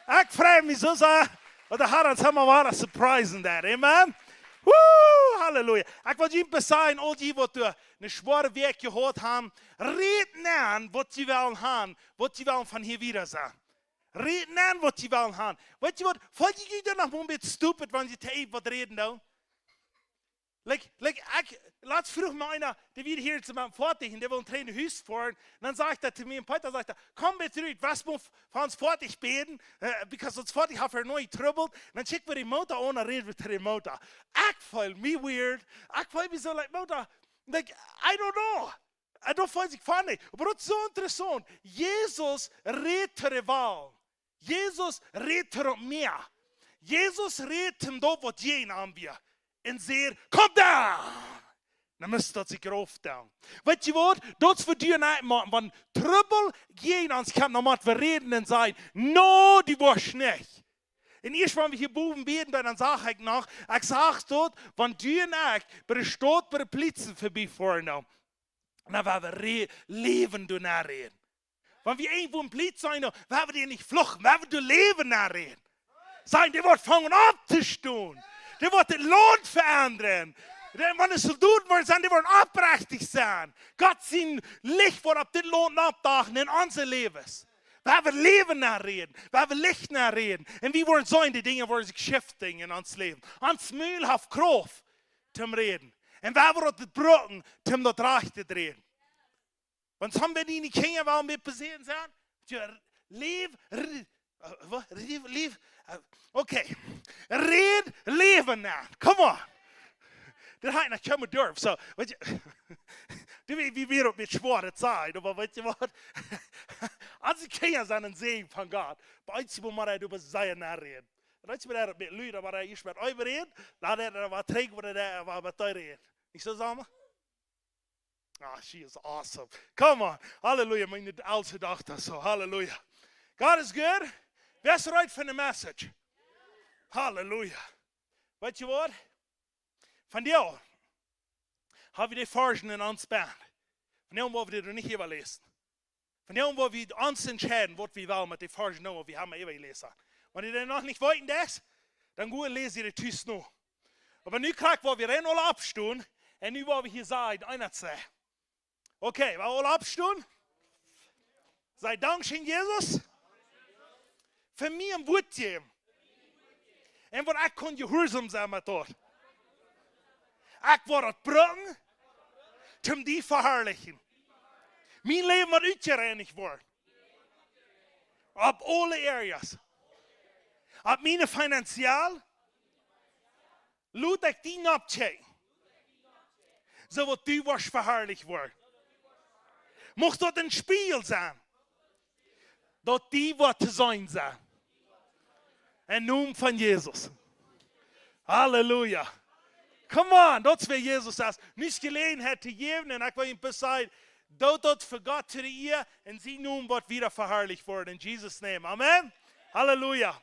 Ekj frei mie soo sea, daut de Herr ons emol wada surprisen deit. Amen. Woo, halleluja. Ekj well junt sajen, aul dee waut doa eene schwoare Wäakj jehaut haben, räd aun waut jie wellen haben, waut jie wellen von hia wieda sennen. Räd aun waut jie wellen haben. Weet jie waut? Feelt jie junt dan noch een bät stupid, wan jie to irjent waut räden doonen? Like, like, ekj, latst fruach mie eena, dee wia hia met een Foatich un dee wull trigj no Hus foaren. Un dan säd hee to mie, un Peter säd: "Komm bitte rut, waut mie von ons Foatich bäden, eh, because ons Foatich haft hia nu Trubbel." Un dan schekj wie dän Motor aun un räd wie to dän Motor. Ekj feel mie weird. Ekj feel mie soo, like, Motor, like, I don't know. Un daut feel ekj funny. Oba daut es soo interessaunt. Jesus räd to de Wellen. Jesus räd to daut Mäa. Jesus räd to daut waut jäajen am wia. Un säd: "Come down!" Dan must daut sikj rauf doonen. Weet jie waut? Daut es waut du un ekj motten. Wan Trubbel jäajen ons kjemt, dan motten wie räden un sajen: "No, du woascht nich." Un ieescht wan wie hia bowen bäden, dan sach ekj noch, ekj sach daut, wan du un ekj bie de Staut, bie de Polizei verbie foaren, dan, dan woa wie re-, Läwen doa nenn räden. Wan wie irjentwua een Polizei seenen, woa wie dee nich fluchen, woa wie doa Läwen nenn räden. Sajen, dee woat aunfangen opptostonen. Dee woat daut Launt veendren. Dee, wan de Soldoten woaren sennen, dee woaren oprechtich sennen. Gott sien Licht woat opp dit Launt oppdachen en onse Läwes. Woa wie Läwen nenn räden, woa wie Licht nenn räden. Un wie woaren seenen, dee Dinja woaren sikj shiften en ons Läwen. Ons Mul haft Krauft toom räden. Un woa wie daut brucken, toom daut rajchte räden. Wan sommje von dee Kjinja woaren met passieren sennen, jo, leew, r-, eh, waut? Leew, leew, eh, okay. Räd Läwen nenn. Come on. Daut hab ekj noch kjeenmol jedorft. So, weet jie, du, wie, wie wieren opp met schwoare Tiet, oba weet jie waut? Onse Kjinja sent een Säajen von Gott. Bie ons mott eena doaräwa sea nenn räden. Un weet jie, wan eena met Lied, oba eena ieescht met eent räden, dan lat eena waut trinken, waut eena, waut, waut räden. Nich soo, Sama? Ah, she is awesome. Come on. Halleluja, miene elste Dochta. So, halleluja. God is good. Wäa es reed fa de Message? Halleluja. Weet jie waut? Vondoag hab wie de Varschen en ons Band. Vondoag woa wie dee nich äwaläsen. Vondoag woa wie ons entscheiden, waut wie wellen met de Varschen doonen, waut wie haben äwajeläst. Wan jie dee noch nich weeten, dan, dan go un läs jie dee tus no. Oba nu krakjt woa wie rein aula oppstonen, un nu woa wie hia sajen, eena, twee. Okay, woa wie aula oppstonen? Saj: "Dankscheen, Jesus, fa mie een Wuat jäwen. Un waut ekj kaun jehuarsom sennen met daut. Ekj woa daut brucken, toom die veharlichen. Mien Läwen woat utjereinicht woaren. Opp aule areas. Opp miene finanziell. Lot ekj die nopp kjikjen. Soo woat du woascht veharlicht woaren. Mucht daut een Spieejel sennen, daut die woat to seenen sennen. Em Nomen von Jesus. Halleluja. Come on, daut es wäa Jesus es. Nu es Jeläajenheit to jäwen, un ekj well junt bloos sajen, doot daut fa Gott to de Ea, un sien Nomen woat wada veharlicht woaren. In Jesus' name. Amen. Halleluja.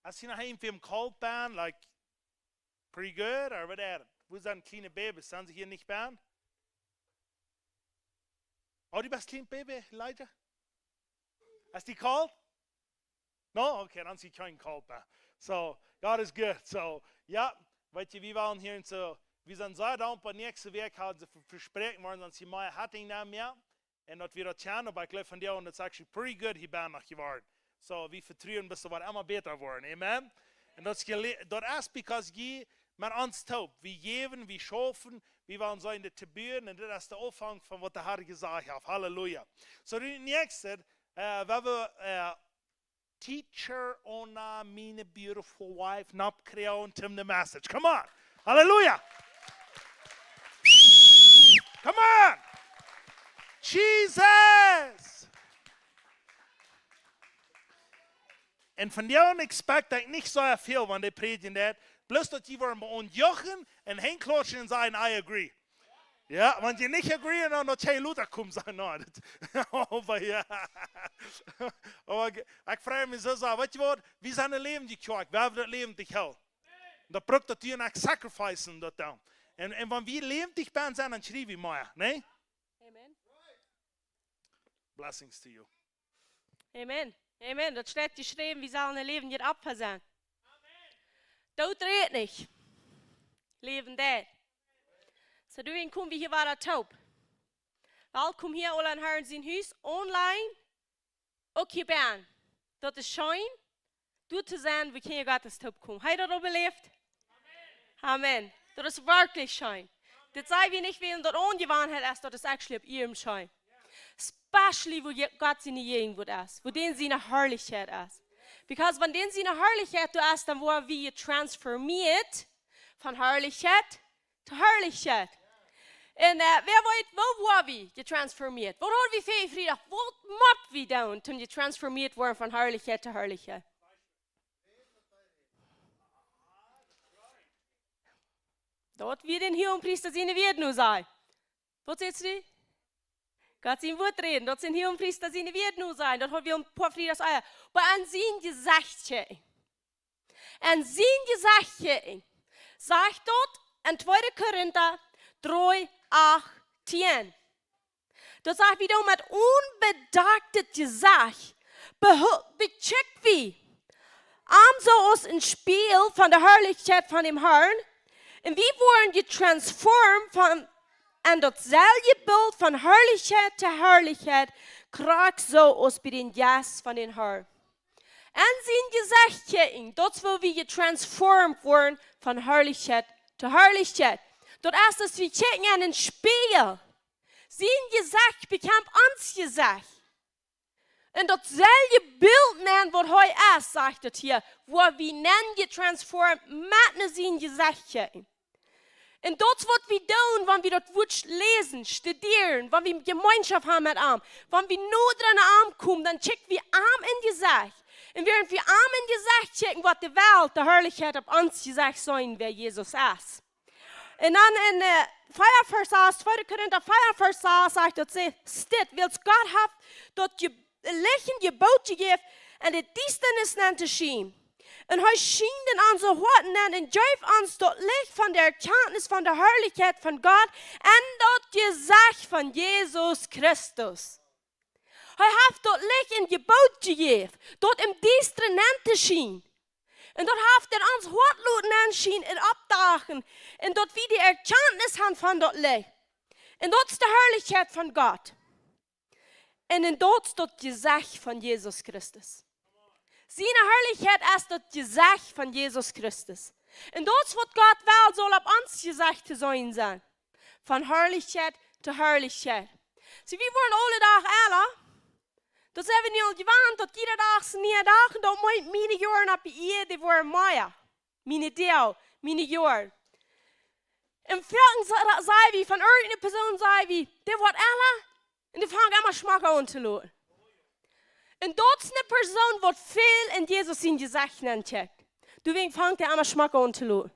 Hast du noch een von Cold Pan, like, pretty good, or whatever? Wua sent kjliene Babys? Sent see hia nich bie? Oh, du best kjlien Baby, Elijah? Hast du cold? No? Okay, dan sie kjeen Cold Pan. So, God is good. So, jo, weet jie, wie wellen hia un soo Wie sent sea dankboa, näakjste Wäakj hauden see ve-, vespräakjen worden, dan sie mea Hatting dan mea. Un daut wia daut kjeen, oba ekj jleew vondoag, daut es actually pretty good hia bie noch jeworden. So, wie vetruen, daut woat emma bäta woaren. Amen? Un daut es jele-, daut es because jie met ons toop. Wie jäwen, wie schaufen, wie wellen sennen de Tribünen, un dit es de Aunfank von waut de Herr jesajcht haft. Halleluja. So, de näakjste, äh, wie haben, äh, Teacher Ona, meine beautiful wife, not Creon, Tim the message. Come on. Halleluja. Come on. Jesus. Un von dee expect ekj nich soo väl, wan dee prädjen deit. Bloos daut jie woaren bie ons juchen un Henj klautschen un sajen, "I agree." Jo, wan jie nich agree, dan daut jie lota komen sajen, "No, daut," oba jo. Oba ekj, ekj frei mie soo sea. Weetst du waut? Wie sent een läwendje Kjoakj. Wie haben daut Läwen to hoolen. Daut brukt daut du en sacrificen daut dan. Un, un wan wie läwendich sent, dan kjrie wie mea, nä? Amen. Blessings to you. Amen. Amen. Daut steit jeschräwen, wie sellen een läwendjet Opfa sennen. Doot rät nich. Läwen deit. So, doawäajen komen wie hia wada toop. Wie komen hia aula en Herrn sien Hus, online, uk hia bie. Daut es scheen, doa to sennen, wua Kjinja Gottes toop komen. Hab jie daut aul beläft? Amen. Daut es werkjlich scheen. Dit saj wie nich, wiels daut Onjewanheit es, daut es actually opp iernst scheen. Especially, wua je-, Gott siene Jäajenwoat es, wua dän siene Harlichkjeit es. Because wan dän siene Harlichkjeit doa es, dan woa wie jetransformiert von Harlichkjeit to Harlichkjeit. Un, äh, wäa weet, woo woa wie jetransformiert? Waut haud wie fa Friedach? Waut mott wie doonen, om jetransformiert woaren von Harlichkjeit to Harlichkjeit? Daut wie dän Huagenpriesta siene Wieed nosajen. Waut sajcht dee? Gott sien Wuat räden. Daut sent Huagenpriesta siene Wieed nosajen. Daut haud wie een poa Friedach aul. Oba aun sien Jesecht kjikjen. Aun sien Jesecht kjikjen. Sajcht daut en tweede Korinta dree achtieen. Daut sajcht, wie doonen met onbedakjtet Jesecht, behu-, bekjikj wie am soo aus een Spieejel von de Harlichkjeit von däm Herrn. Un wie woaren jetransformiert von, en daut selwje Bilt von Harlichkjeit to Harlichkjeit, krakjt soo aus bie dän Jeist von dän Herrn. Aun sien Jesecht kjikjen, daut es woo wie jetransformiert woaren von Harlichkjeit to Harlichkjeit. Daut es, daut wie kjikjen en een Spieejel. Sien Jesecht bekjemt ons Jesecht. Un daut selwje Bilt nenn waut hee es, sajcht daut hia, woa wie nenn jetransformiert met no sien Jesecht kjikjen. Un daut es waut wie doonen, wan wie daut Wuat läsen, studieren, wan wie Jemeenschoft haben met am, wan wie noda aun am komen, dan kjikj wie am en Jesecht. Un wäarent wie am en Jesecht kjikjen, woat de Welt de Harlichkjeit opp ons Jesecht seenen, wäa Jesus es. Un dan en, äh, vea Varsch sas, tweede Korinta vea Varsch sas, sajcht daut, sajcht dit, wiels Gott haft daut Je-, Licht en Jeboot jejäft, en de Diestanis nenn to schienen. Un hee schient en onse Hoaten nenn un jeef ons daut Licht von de Erkjantnis von de Harlichkjeit von Gott en daut Jesecht von Jesus Christus. Hee haft daut Licht en Jeboot jejäft, daut em Diestren nenn to schienen. Un daut haft hee en ons Hoat loten nenn schienen un oppdachen. Un daut wie de Erkjantnis haben von daut Licht. Un daut es de Harlichkjeit von Gott. Un, un daut es daut Jesecht von Jesus Christus. Siene Harlichkjeit es daut Jesecht von Jesus Christus. Un daut es waut Gott well, saul opp ons Jesecht to seenen sennen. Von Harlichkjeit to Harlichkjeit. See, wie woaren aule Dach ella. Daut sent wie nu aul jewant, daut jieda Dach es een niea Dach, un daut meent miene Joaren opp de Ieed, dee woaren mea. Miene Doag, miene Joaren. Un foaken sa-, saj wie von irjenteene Persoon, saj wie, dee woat ella, un dee fangt emma schmocka aun to loten. Un daut es eene Persoon, waut väl en Jesus sien Jesecht nenn kjikjt. Doawäajen fangt hee emma schmocka aun to loten.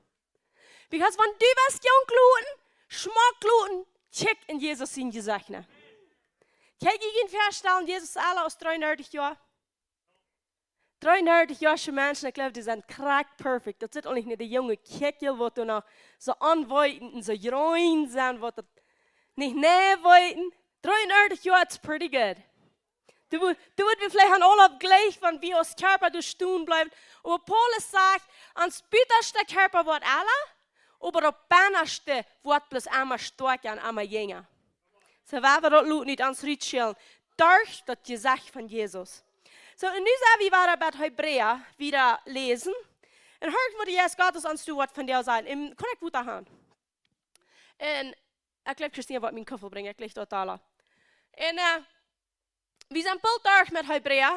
Because wan du best junk loten, schmock loten, kjikj en Jesus sien Jesecht nenn. Kaun jie junt väastalen, Jesus es ella aus dreeundartich Joa? Dreeundartich Joa, soo Menschen, ekj jleew, dee sent krakjt perfekt. Daut sent uk nich de junge Kjikjel, waut doa noch soo onweetend un soo jreen sent, waut daut nich nä weeten. Dreeundartich Joa, it's pretty good. Doa wo-, doa woat wie veleicht aun aule jlikj, wan wie aus Kjarpa doa stonen bliewen. Oba Paulus sajcht, ons butastet Kjarpa woat ella, Oba daut bennaschte woat bloos emma stoakja un emma jinja. Soo, wie woaren daut loten ut ons rutschellen derch daut Jesecht von Jesus. Soo, un nu sent wie wada bie Hebräa wieda läsen. Un hia woat Jesus Gott ons doa waut von die sajen. Un kaun ekj waut haben? Un ekj jleew, Christina woat mie een Kuffel brinjen, ekj jleew daut aula. Un, äh, wie sent boolt derch met Hebräa.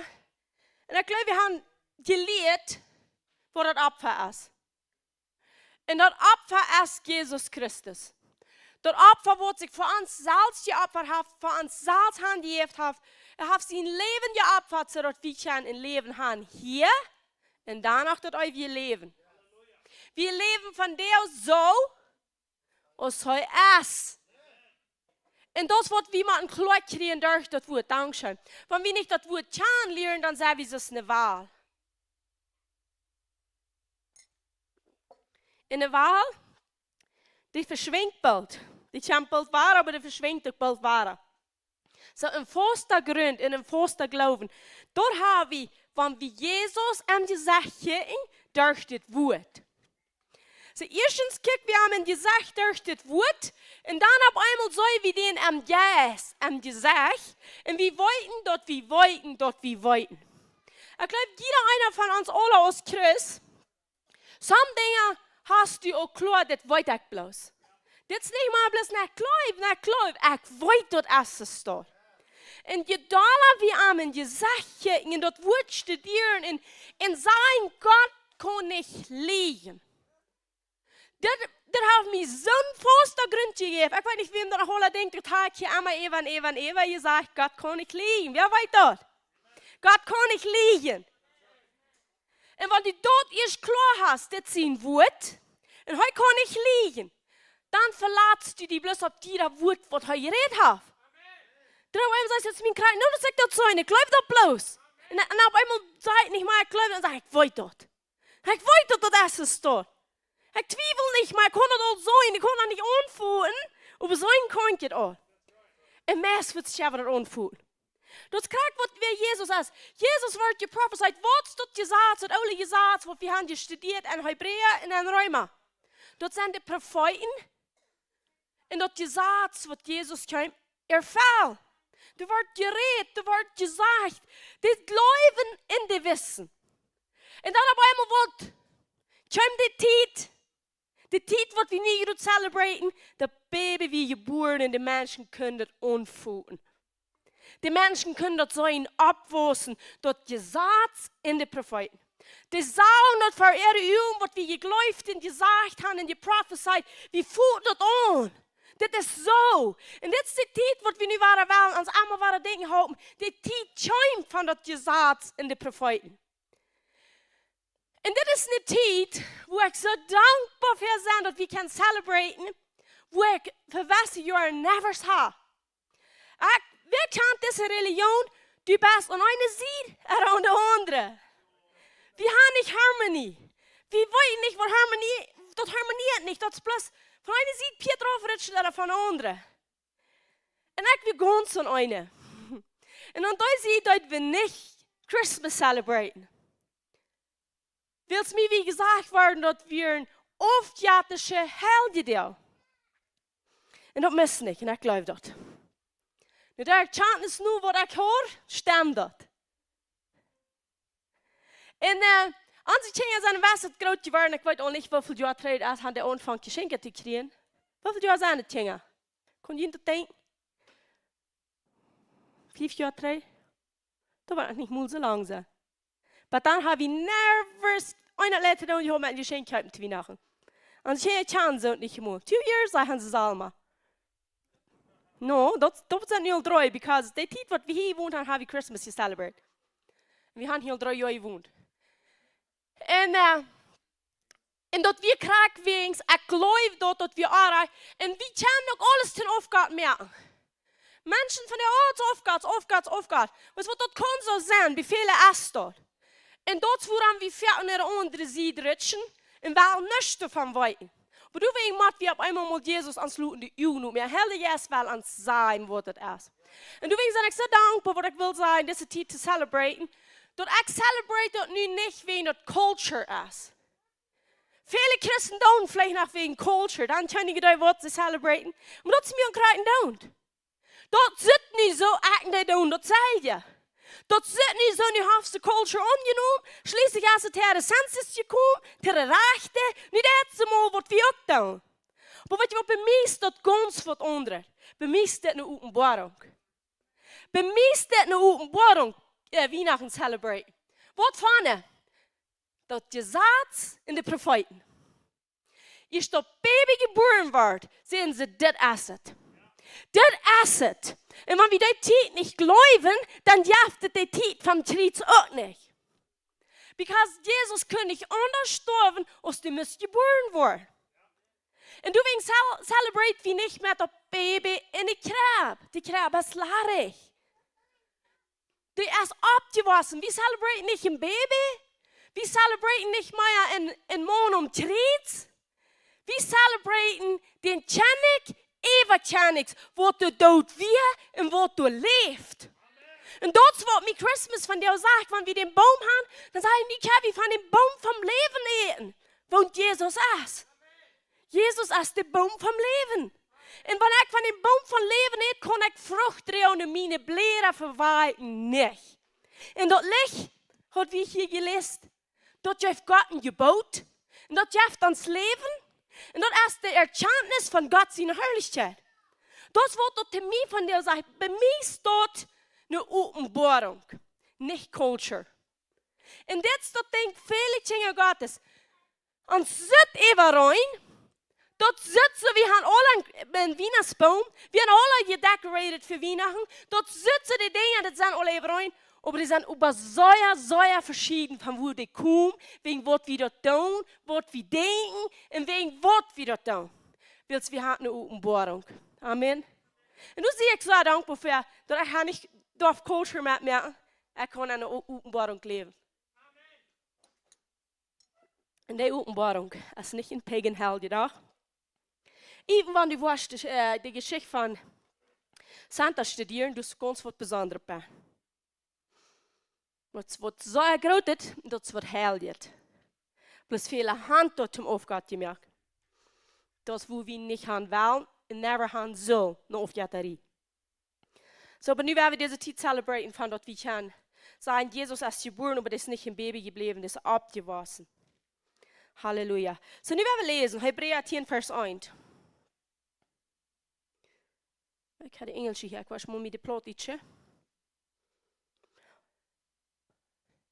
Un ekj jleew, wie haben jelieet waut daut Opfa es. Un daut Opfa es Jesus Christus. Daut Opfa, waut sikj fa ons selfst jeopfat haft, fa ons selfst hanjejäft haft. Hee haft sien Läwen jeopfat, soo daut wie kjennen een Läwen haben hia un doano daut eewje Läwen. Wie läwen vondoag soo, aus hee es. Un daut es waut wie motten kloa kjrieen derch daut Wuat. Dankscheen. Wan wie nich daut Wuat kjanen lieren, dan sent wie soo aus eene Wal. Un eene Wal, dee veschwinjt boolt. Dee kjemt boolt wada, oba dee veschwinjt uk boolt wada. Soo een fausta Grunt un een fausta Gloowen. Doa haben wie, wan wie Jesus em Jesecht kjikjen, derch dit Wuat. Soo, ieeschtens kjikj wie am em Jesecht derch dit Wuat, un dan opp eemol seenen wie dän em Jeist, em Jesecht, un wie weeten daut, wie weeten daut, wie weeten. Ekj jleew, jieda eena von ons aula aus Christ, some Dinja hast du uk kloa, dit weet ekj bloos. Dit es nich mea bloos, na, ekj jleew, na, ekj jleew, ekj weet daut es soo. Un je dolla wie am em Jesecht kjikjen un daut Wuat studieren un, un sajen, Gott kaun nich lieejen. Dit, dit haft mie soon fausta Grunt jejäft. Ekj weet nich, wäm daut noch aula denkjt, daut ha ekj hia emma äwa un äwa un äwa jesajcht, Gott kaun nich lieejen. Wäa weet daut? Gott kaun nich lieejen. Un wan du daut ieescht kloa hast, dit es sien Wuat, un hee kaun nich lieejen, dan velatst du die bloos opp daut Wuat, waut hee jerät haft. Doaromm sajchst du, daut es mien Kjrakjt, nu, daut es ekj daut soo, un ekj jleew daut bloos. Un, un opp eemol saj ekj nich mea, ekj jleew, dan saj ekj, ekj weet daut. Ekj weet daut, daut es soo. Ekj twiewel nich mea, ekj kaun daut aul seenen, ekj kaun daut nich aunfeelen, oba seenen kaun ekj daut aul. Un meist woat sikj daut aunfeelen. Daut es krakjt waut wia Jesus es. Jesus woat jeprofezeit, waut es daut Jesaz, daut oole Jesaz, waut wie haben jestudieet en Hebräa un en Reema. Daut sent de Profeeten. Un daut Jesaz, waut Jesus kjeem, erfell. Doa woat jerät, doa woat jesajcht, dee jleewen un dee wisten. Un dan opp eemol woat, kjeem de Tiet, de Tiet, waut wie nu hia celebraten, daut Baby wia jebuaren un de Menschen kunnen daut aunfeelen. De Menschen kunnen daut seenen oppwaussen, daut Jesaz un de Profeeten. Dee sagen daut ver äare Uagen, waut wie jejleeft un jesajcht haben un jeprofezeit, wie feelen daut aun. Dit es soo. Un dit es de Tiet, waut wie nu wada wellen, ons emma wada denkjen halpen. De Tiet kjeem von daut Jesaz un de Profeeten. Un dit es eene Tiet, wua ekj soo dankboa fa sie, daut wie kjennen celebraten, wua ekj fa wesse Joaren nevers ha. Ekj, wäa kjant dise Religion? Du best aun eene Sied ooda aun de aundre. Wie haben nich Harmonie. Wie weeten nich, waut Harmonie, daut harmonieet nich, daut es bloos von eene Sied Piet rauf rutschen ooda von de aundre. Un ekj wia gaunz aun eene. Un aun dee Sied deeden wie nich Christmas celebraten. Wiels mie wia jesajcht worden, daut wia een aufjattischa Heljedoag. Un daut mist nich, un ekj jleew daut. Nu, de Erkjantnis nu, waut ekj hia, stemt daut. Un, äh, onse Kjinja sent best groot jeworden. Ekj weet aul nich, woo väl Joa trigj daut es, haben dee aunjefongen Jeschenkja to kjrieen. Woo väl Joa sent daut, Kjinja? Kaun jie daut denkjen? Fief Joa trigj? Daut woat nich mol soo lang sennen. Oba dan haben wie nevers eent leet jedonen, wie haben een Jeschenkj jekjeept to Wienachten. Un see kjanen soo nich mea. Two years, säden see, Salma. No, daut, daut sent nu aul dree, because de Tiet, waut wie hia jewont haben, haben wie Christmas jecelebrated. Wie haben hia aul dree Joa jewont. Un, äh, un daut wia krakjt wäajens, ekj jleew daut, daut wia oajch. Un wie kjennen uk aules tom Aufgott moaken. Menschen von de Oat, Aufgott, Aufgott, Aufgott. Weetst waut, daut kaun soo sennen, bie väle es daut. Un daut es wuarom wie ver aun de aundre Sied rutschen un wellen nuscht doavon weeten. Oba doawäajen mott wie opp eemol mol Jesus ons loten de Uagen opmoaken. Heilje Jeist well ons sajen, waut daut es. Un doawäajen sie ekj soo dankboa, waut ekj well sajen, dise Tiet to celebraten. Daut ekj celebrate daut nu nich wäajen daut culture es. Väle Christen doonen veleicht noch wäajen Culture, dan kjennen dee waut to celebraten. Oba daut es mie een Christen doonen. Daut sitt nich soo, ekj un dee doonen daut selwje. Daut sitt nich soo, nu hast du Culture aunjenomen, schlieslich es et to de Census jekomen, to de Rajchte, nu daut es mol waut wie uk doonen. Oba weetst du waut, bie mie es daut gaunz waut aundret. Bie mie es daut eene Openboarunk. Bie mie es daut eene Openboarunk, äh, Wienachten celebraten. Waut von? Daut Jesaz un de Profeeten. Ieescht daut Baby jebuaren woat, sajen see, dit es et. Dit es et. Un wan wie dee Tiet nich jleewen, dan jeft et de Tiet vom Kjriez uk nich. Because Jesus kunn nich aundasch stoawen, aus dee must jebuaren woaren. Un doawäajen cel-, celebrate wie nich met daut Baby enne Kjrebb. De Kjrebb es ladich. Dee es oppjewossen. Wie celebraten nich een Baby. Wie celebraten nich mea een, een Maun aum Kjriez. Wie celebraten dän Kjennich äwa Kjennichs, waut doa doot wia un waut doa läft. Un daut es waut mie Christmas vondoag sajcht, wan wie dän Boom haben, dan saj ekj nich, jo, wie von dän Boom vom Läwen äten, wua Jesus es. Jesus es de Boom vom Läwen. Un wan ekj von dän Boom vom Läwen ät, kaun ekj Frucht droagen un miene Bläda vewalkjen nich. Un daut Licht, haud wie hia jeläst, daut jeft Gott een Jeboot. Un daut jeft ons Läwen. Un daut es de Erkjantnis von Gott siene Harlichkjeit. Daut es waut daut to mie vondoag sajcht. Bie mie es daut eene Openboarunk, nich Culture. Un dit es daut Dinkj, väle Kjinja Gottes. Ons sitt äwareen, daut sitt soo, wie haben aula een, een Wienachtsboom, wie haben aula jedecorated fa Wienachten, daut sitt soo, de Dinja, daut sent aula äwareen, oba dee sent oba sea, sea veschieden von wua dee komen, wäajen waut wie doa doonen, waut wie denkjen un wäajen waut wie doa doonen. Wiels wie haben eene Openboarunk. Amen. Un nu sie ekj soo dankboa fa, daut ekj ha nich derft Culture met mie, ekj kaun enne O-, Openboarunk läwen. Un dee Openboarunk es nich een pagan Heljedach. Even wan du woascht, äh, de Jeschicht von Santa studieren, daut es gaunz waut Besondret bie. Daut es waut sea Grootet, daut es waut Heiljet. Bloos väle haben daut toom Aufgott jemoakt. Daut es wua wie nich han wellen un never han sullen, eene Aufjettarie. Soo, oba nu woa wie dise Tiet celebraten von daut wie kjennen sajen, Jesus es jebuaren, oba dee es nich een Baby jebläwen, dee es oppjewossen. Halleluja. Soo, nu woa wie läsen, Hebräa tieen, Varsch eent. Ekj ha de Enjelsche hia, ekj woa mau met de Plautdietsche.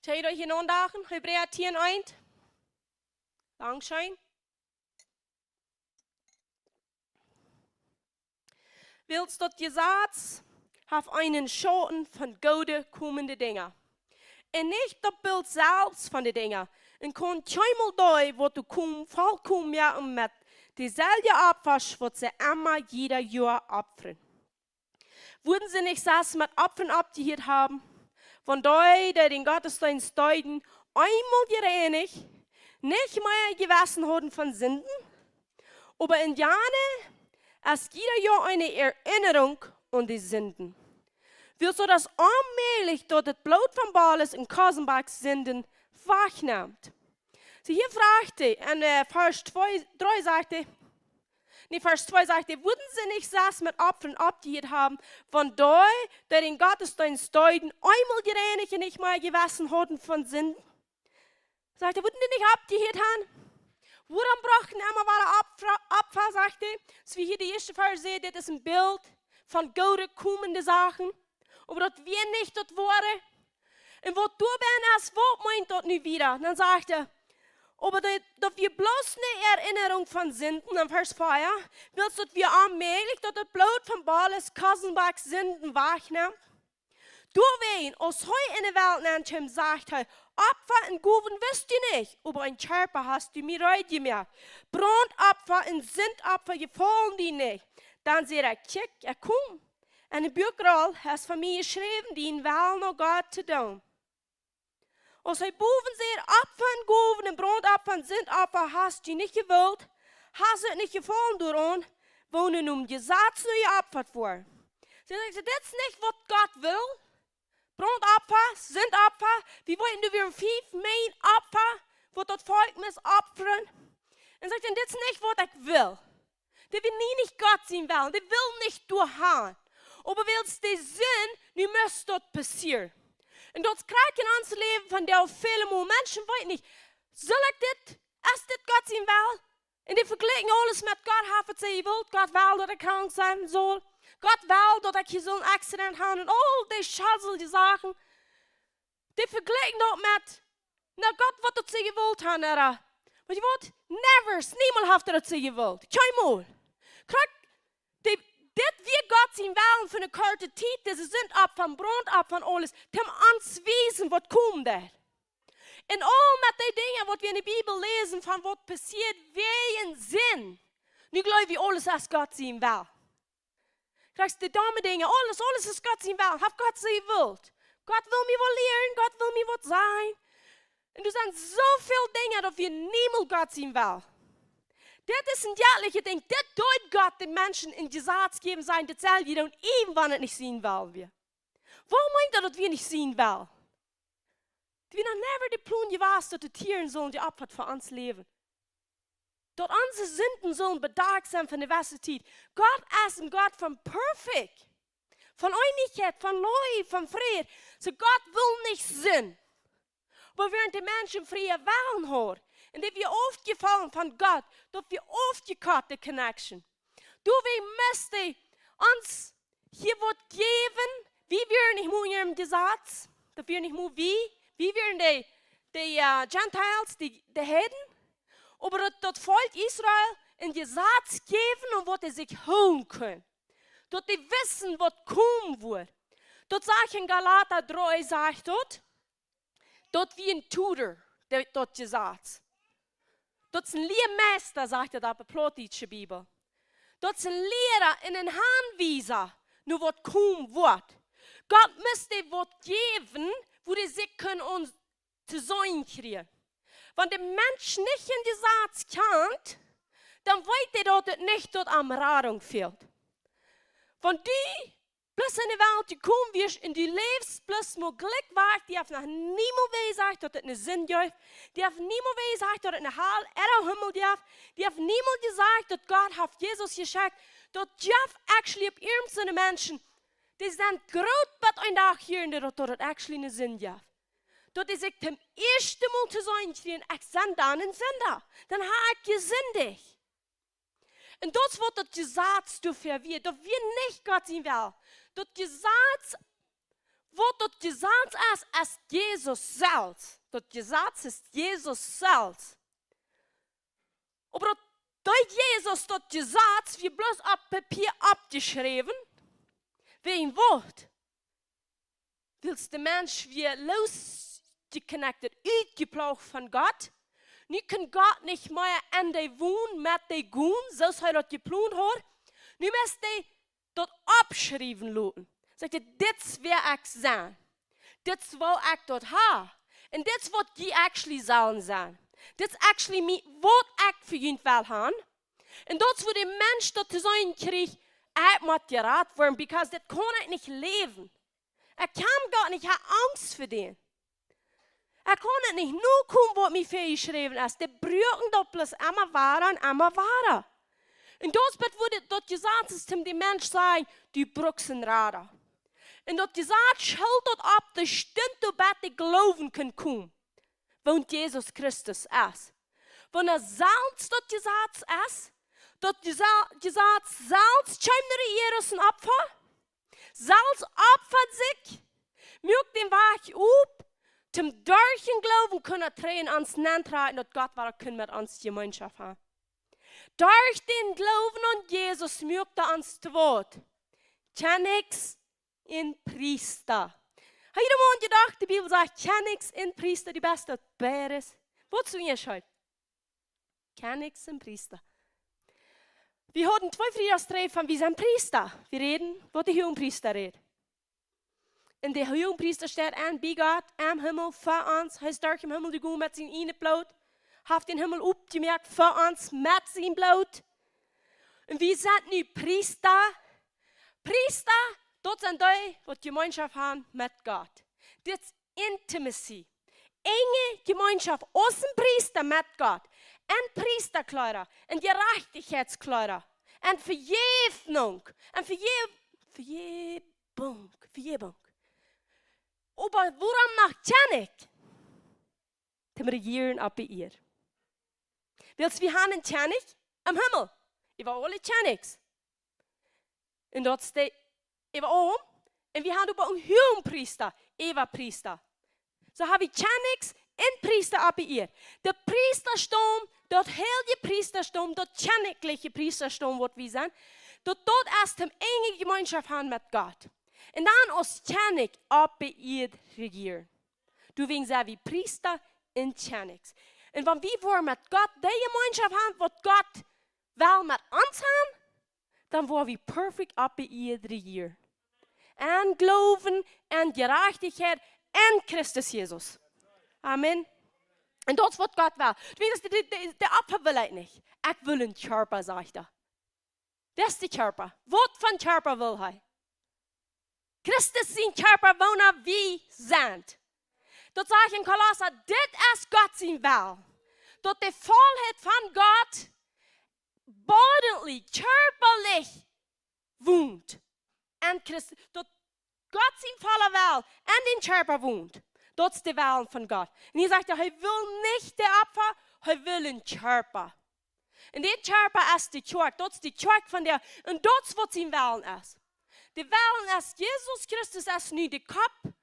Kjenn jie daut hia noch aundachen? Hebräa tieen eent. Dankscheen. Wiels daut Jesaz haft eenen Schauten von goode komende Dinja, un nich daut Bilt selfst von de Dinja, un kaun kjeenmol dee, waut doa komen, vollkomen moaken met deeselwje Opfasch, waut see emma jieda Joa opfren. Wudden see nich selfst met Opfren oppjehieet haben, wan dee, dee dän Gottesdeenst deeden, eemol jereinicht, nich mea Jewessen hauden von Sinden? Oba en jane es jieda Joa eene Erinnerunk aun de Sinden. Wiels daut es onmäajlich, daut daut Bloot von Bulls un Kossenbocks Sinden wajchnemt. See, hia froagt hee, en, äh, Varsch twee, dree sajcht hee, nä, Varsch twee sajcht hee, wudden see nich selfst met Opfren oppjehieet haben, wan dee, dee dän Gottesdeenst deeden, eemol jereinicht un nich mea Jewessen hauden von Sinden? Sajcht hee, wudden dee nich oppjehieet haben? Wuarom brochten emma wada Opfa, Opfa, sajcht hee? Soo aus hia de ieeschte Varsch sajcht, dit es een Bilt von goode komende Sachen. Oba daut wia nich daut woare. Un waut doa bie es, waut meent daut nu wada? Dan sajcht hee, oba daut, daut wia bloos eene Erinnerunk von Sinden, en Varsch vea, wiels daut wia onmäajlich, daut daut Bloot von Bulls, Kossenbocks Sinden wajchnemt. Doawäajen, aus hee enne Welt nenkjeem, sajcht hee, Opfa un Gowen wist du nich, oba een Kjarpa hast du mie reed jemoakt. Brauntopfa un Sindopfa jefollen die nich. Dan säd hee, kjikj, ekj kom. En de Buakroll es von mie jeschräwen, dienen Wellen, o Gott, to doonen. Aus hee bowen säd, Opfa un Gowen un Brauntopfa un Sindopfa hast du nich jewult, hast du nich jefollen doaraun, woo nu nom Jesaz no jeopfat woat. See, dit es nich waut Gott well. Brauntopfa, Sindopfa, wie woaren nu wada fief main Opfa, waut daut Volkj must opfren. Un sajcht: "Un dit es nich waut ekj well." Dit wia nie nich Gott sien Wellen. Dit well nich derchgonen. Oba wiels de Sind, nu must daut passieren. Un daut kjrieech wie en ons Läwen von väle Mol. Menschen weeten nich, saul ekj dit, es dit Gott sien Wellen? Un dee vejlikjen aules met Gott, haft et sikj jewollt. Gott well daut ekj krank sennen saul. Gott well daut ekj hia soon Accident hab. Un aul dee schazelje Sachen. Dee vejlikjen daut met, na, Gott woat daut sikj jewollt haben, ooda? Weetst du waut? Never, niemols haft hee daut sikj jewollt. Kjeenmol. Krakjt, dee, dit wia Gott sien Wellen fa eene korte Tiet, dise Sind opp von Braunt, opp von aules, toom ons wiesen waut kjemt doa. Un aul met dee Dinja waut wie en de Bibel läsen von waut passieet wäajen Sind. Nu jleew wie aules es Gott sien Wellen. Krakjt de domme Dinja, aules, aules es Gott sien Wellen. Haft Gott sikj jewollt. Gott well mie waut lieren, Gott well mie waut sajen. Un doa sent soo väl Dinja daut wia niemols Gott sien Wellen. Dit es een jettlichet Dinkj. Dit deed Gott de Menschen een Jesaz jäwen, sajen, dit sell jie doonen, ieejent wan et nich sien Wellen wia. Woo meent daut, daut wia nich sien Wellen? Daut wia noch never de Plon jewast, daut de Tieren sullen jeopfat fa ons Läwen. Daut onse Sinden sullen bedakjt sennen fa eene jewesse Tiet. Gott es een Gott von perfect. Von Eenichkjeit, von Leew, von Fräd. Soo Gott well nich Sind. Oba wäarent de Menschen frie Wellen hauden, un dee wia aufjefollen von Gott, daut wia aufjekot, de connection. Doawäajen must hee ons hia waut jäwen. Wie wieren nich mea unja daut Jesaz. Daut wia nich mea wie. Wie wieren de, de, äh, Gentiles, de, de Heiden. Oba daut, daut Volkj Israel een Jesaz jäwen, aun waut dee sikj hoolen kunnen. Daut dee wisten waut komen wudd. Daut sajcht en Galata dree, sajcht daut. Daut wia een tutor, daut, daut Jesaz. Daut es een Lieremeista, sajcht daut opp de plautdietsche Bibel. Daut es een Liera un een Aunwiesa no waut komen woat. Gott must dee waut jäwen, woo dee sikj kunnen aun to seenen kjrieen. Wan de Mensch nich een Jesaz kjant, dan weet hee daut et nich, daut am Radunk fält. Wan du bloos en de Welt jekomen best un du läfst bloos mau jlikj wajch, die haft noch niemols wäa jesajcht daut et eene Sind jeft, die haft niemols wäa jesajcht daut et eene Hal ooda Himmel jeft, die haft niemols jesajcht daut Gott haft Jesus jeschekjt, daut jeft actually opp irjent soone Menschen, dee sent groot bat een Dach hia un daut, daut et actually eene Sind jeft. Daut dee sikj toom ieeschten Mol to seenen kjrieen, ekj sie dan een Sinda. Dan hab ekj jesindicht. Un daut es waut daut Jesaz doafäa wia. Daut wia nich Gott sien Wellen. Daut Jesaz, waut daut Jesaz es, es Jesus selfst. Daut Jesaz es Jesus selfst. Oba daut, daut Jesus daut Jesaz wia bloos opp Papia oppjeschräwen. Wäajen waut? Wiels de Mensch wia loosjeconnected, utjeploagt von Gott. Nu kunn Gott nich mea en dee wonen, met dee gonen, soo aus hee daut jeplont haud. Nu must hee daut oppschriewen loten. Sajcht hee: "Dit es wäa ekj sie. Dit es woo ekj daut hab. Un dit es waut jie actually sellen sennen. Dit es actually mie, waut ekj fa junt well haben." Un daut es woo de Mensch daut to seenen kjrieech: "Ekj mott jerat woaren, because dit kaun ekj nich läwen. Ekj kaun Gott nich, ekj hab Angst fa dän. Ekj kaun et nich nokomen waut mie väajeschräwen es." Dee brucken daut bloos emma wada un emma wada. Un daut es waut daut, daut Jesaz es, toom dän Mensch sajen: "Du brukst een Rada." Un daut Jesaz schult daut opp de Stund, doabat de Gloowen kunn komen, waut Jesus Christus es. Wan hee selfst daut Jesaz es, daut Jesa-, Jesaz selfst kjeem no de Ieed aus een Opfa, selfst opfad sikj, muak dän Wajch op, toom derch dän Gloowen kunnen trigj en ons nenntrakjen, daut Gott wada kunn met ons Jemeenschoft haben. Derch dän Gloowen aun Jesus muak hee ons to waut? Kjennichs un Priesta. Hab jie mol jedocht, de Bibel sajcht Kjennichs un Priesta, du best daut beides? Waut es de Unjascheet? Kjennichs un Priesta. Wie hauden twee Friedach trigj von wie sent Priesta. Wie räden waut de Huagepriesta rät. Un de Huagepriesta steit aun bie Gott aum Himmel fa ons. Hee es derch dän Himmel jegonen met sien ieejnet Bloot. Haft dän Himmel opjemoakt fa ons met sien Bloot. Un wie sent nu Priesta. Priesta, daut sent dee waut Jemeenschoft haben met Gott. Dit es intimacy. Enje Jemeenschoft aus een Priesta met Gott. un Priestakjleeda, un Jerajchtichkjeitskjleeda, un Vejäwunk, un Vejäw-, Vejäwunk, Vejäwunk. Oba wuarom noch Kjennich? Toom rejieren opp de Ieed. Wiels wie haben een Kjennich em Himmel, äwa aule Kjennichs. Un daut es de äwa aul. Un wie haben oba een Huagepriesta, äwa Priesta. Soo haben wie Kjennichs un Priesta opp de Ieed. De Priestastaum, daut heilje Priestastaum, daut kjennichliche Priestastaum, waut wie sent, daut, daut es toom enje Jemeenschoft haben met Gott. Un dan aus Kjennich opp de Ieed rejieren. Doawäajen sent wie Priesta un Kjennichs. Un wan wie woaren met Gott dee Jemeenschoft haben, waut Gott well met ons haben, dan woa wie perfekt opp de Ieed rejieren. En Gloowen, en Jerajchtichkjeit, en Christus Jesus. Amen. Un daut es waut Gott well. Doawäajen es de, de, de, de Opfa well ekj nich. Ekj well een Kjarpa, sajcht hee. Daut es de Kjarpa. Waut fa Kjarpa well hee? Christus sien Kjarpa, woona wie sent. Daut sajcht en Kolossa, dit es Gott sien Well. Daut de Vollheit von Gott bodily, kjarpalich wont. En Christus, daut Gott sien volla Well en dän Kjarpa wont. Daut es de Well von Gott. Un hee sajcht, hee well nich de Opfa, hee well een Kjarpa. Un de Kjarpa es de Kjoakj, daut es de Kjoakj von de, un daut es waut sien Well es. De Well es, Jesus Christus es nu de Kopp,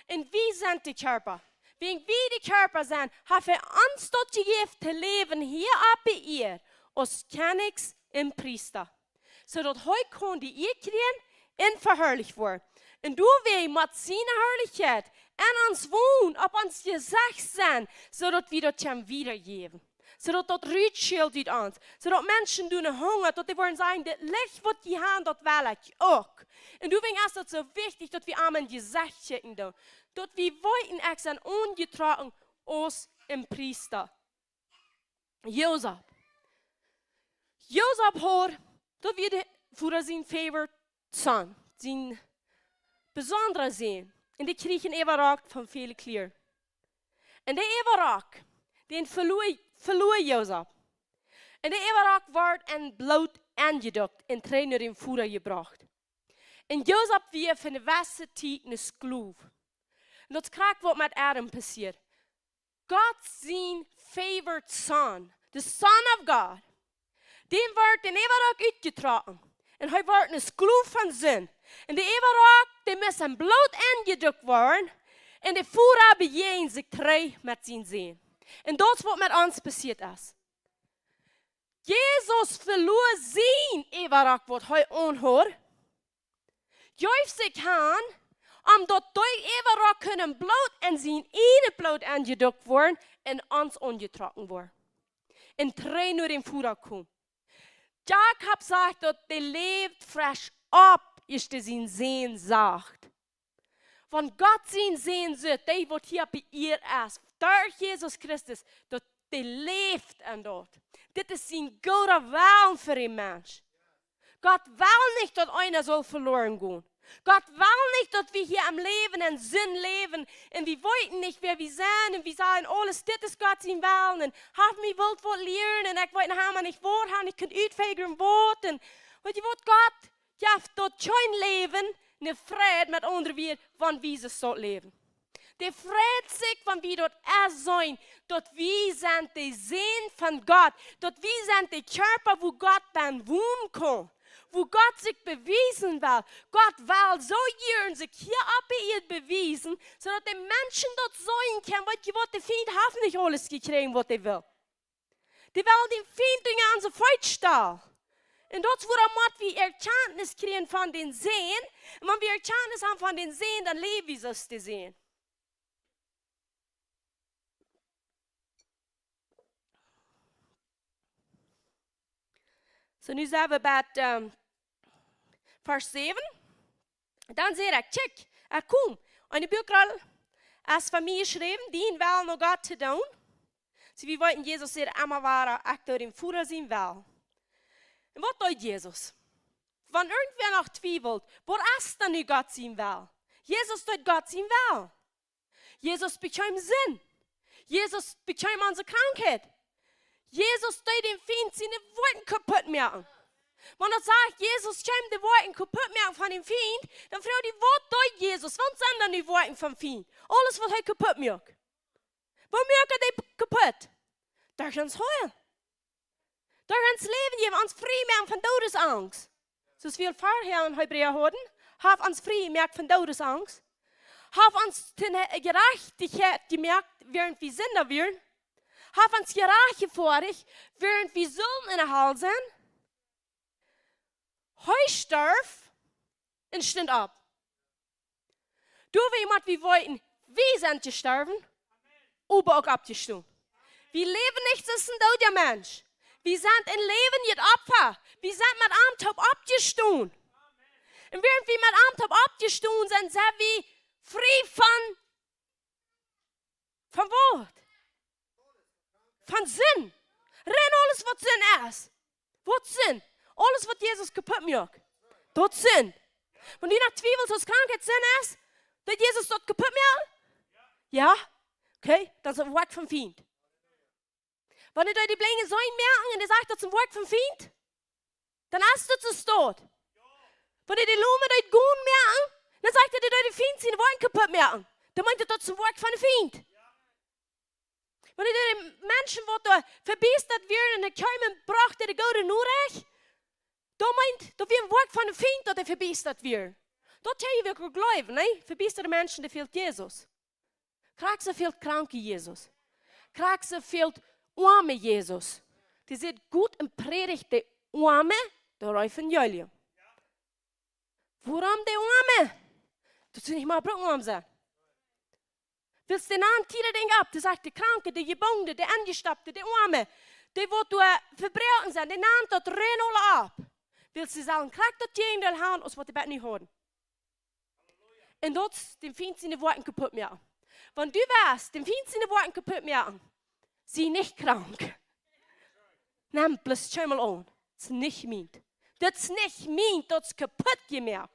un wie sent de Kjarpa. Wan wie de Kjarpa sent, haft hee ons daut jejäft to läwen hia opp de Ieed, aus Kjennichs un Priesta. Soo daut hee kunn de Ea kjrieen un veharlicht woaren. Un doawäajen mott siene Harlichkjeit en ons wonen, opp ons Jesecht sennen, soo daut wie daut kjennen wiedajäwen. Soo daut daut rutschält ut ons. Soo daut Menschen doonen hungren, daut dee woaren sajen, dit Licht waut jie haben, daut well ekj uk. Un doawäajen es daut soo wichtich, daut wie am em Jesecht kjikjen doonen. Daut wie weeten, ekj sie aunjetrocken aus een Priesta. Josef. Josef haud, daut wia de Voda sien favorite son, sien besondra Sän. Un dee kjrieech een Äwarock von väle Kjlieren. Un de Äwarock, dän veloa, veloa Josef. Un de Äwarock wort en Bloot enjedukt un trigj no dän Voda jebrocht. Un Josef wia fa ne jewesse Tiet een Sklow. Un daut es krakjt waut met Adam passieed. Gott sien favorite son, the Son of God, dän wort de Äwarock utjetrocken. Un hee wort een Sklow von Sind. Un de Äwarock, dee must en Bloot enjedukt woaren. Un de Voda bejäajent sikj trigj met sien Sän. Un daut es waut met ons passieet es. Jesus veloa sien Äwarock waut hee aunhaud, jeef sikj han, om daut de Äwarock kunn en Bloot, en sien ieejnet Bloot enjedukt woaren un ons aunjetrocken woaren. Un trigj no dän Voda komen. Jakob sajcht daut, dee läft fresch opp, aus dee sienen Sän sach. Wan Gott sienen Sän sitt, dee waut hia opp de Ieed es, derch Jesus Christus, daut dee läft en daut. Dit es sien gooda Wellen fa dän Mensch. Gott well nich, daut eena saul veloaren gonen. Gott well nich, daut wie hia em Läwen en Sind läwen un wie weeten nich, wäa wie sent un wie sajen, aules, dit es Gott sien Wellen un haft mie wult waut lieren un ekj weet noch emma nich waut, hab nich kunt utfigren waut un, weetst du waut, Gott jeft daut kjeen Läwen, ne Freid, met aundre Wieed, wan wie soo läwen. Dee freit sikj, wan wie daut enseenen, daut wie sent de Sän von Gott, daut wie sent de Kjarpa, wua Gott bennen wonen kaun, wua Gott sikj bewiesen well. Gott well soo jieren sikj hia opp de Ieed bewiesen, soo daut de Menschen daut seenen kjennen, weetst du waut, de Fient haft nich aules jekjräajen, waut hee well. Dee well dän Fient unja onse Feet stalen. Un daut es wuarom wie Erkjantnis kjrieen von dän Sän. Un wan wie Erkjantnis haben von dän Sän, dan läw wie soo aus de Sän. Soo, nu sent wie bie, ähm, Varsch säwen. Dan säd hee: Kjikj, ekj kom. Eene Buakroll es fa mie jeschräwen, dien Wellen, o Gott, to doonen. Soo, wie weeten, Jesus säd emma wada: Ekj doo dän Voda sienen Wellen. Un waut deed Jesus? Wan irjentwäa noch twiewelt, waut es dan nu Gott sien Wellen? Jesus deed Gott sien Wellen. Jesus bekjeem Sind. Jesus bekjeem onse Krankheit. Jesus deed däm Fient siene Woakjen kaputt moaken. Wan daut sajcht, Jesus kjeem de Woakjen kaputt moaken von däm Fient, dan froag ekj, waut deed Jesus? Waut sent dan dee Woakjen vom Fient? Aules waut hee kaputt moakt. Woo moakt hee dee kaputt? Derch ons heelen. Derch ons Läwen jäwen, ons frie moaken von Doodesangst. Soo aus wie aul verhäa en Hebräa hauden, haft ons frie jemoakt von Doodesangst. Haft ons to ne Jerajchtichkjeit jemoakt, wäarent wie Sinda wieren. Haft ons jerajcht jefoadajcht, wäarent wie sullen enne Hal sennen. Hee storf un stunt opp. Doawäajen mott wie weeten, wie sent jestorwen, oba uk oppjestonen. Wie läwen nich aus een doodja Mensch. Wie sent een läwendjet Opfa. Wie sent met am toop oppjestonen. Un wäarent wie met am toop oppjestonen sent, sent wie frie von, von waut? Von Sind. Rein aules waut Sind es. Waut Sind? Aules waut Jesus kaputt moakt. Daut Sind. Wan du noch twiewelst, aus Krankheit Sind es, daut Jesus daut kaputt moakt? Jo? Okay, daut es een Woakj vom Fient. Wan hee die blinje seenen moakt un hee sajcht, daut es een Woakj vom Fient, dan es daut soo. Wan hee die Lome deit gonen moaken, dan sajcht hee, daut dee Fient sien Woakj kaputt moaken. Dan meent daut, daut es een Woakj von dän Fient. Wan hee de Menschen waut doa vebiestat wieren un hee kjeem un brocht de goode Norecht, daut meent, daut wia een Woakj von dän Fient, daut dee vebiestat wieren. Daut kjenn wie uk jleewen, nä? Vebiestade Menschen, dee fält Jesus. Krakjt soo fält kranke Jesus. Krakjt soo fält oame Jesus. Dee sajcht, goot un prädicht de Oame daut Evangelium. Wuarom de Oame? Daut see nich mea brucken oam sennen. Wiels dee nanen jieda Dinkj opp, dee sajcht, de Kranke, de Jebungene, de Enjestoppte, de Oame, dee waut doa vebroaken sent, dee nanen daut rein aula opp. Wiels see sellen krakjt daut Jäajendeel haben, aus waut dee bat nu hauden. Un daut es däm Fient siene Woakjen kaputt moaken. Wan du west däm Fient siene Woakjen kaputt moaken, sie nich krank. Nemm bloos kjeenmol aun. Daut es nich mient. Daut es nich mient, daut es kaputt jemoakt.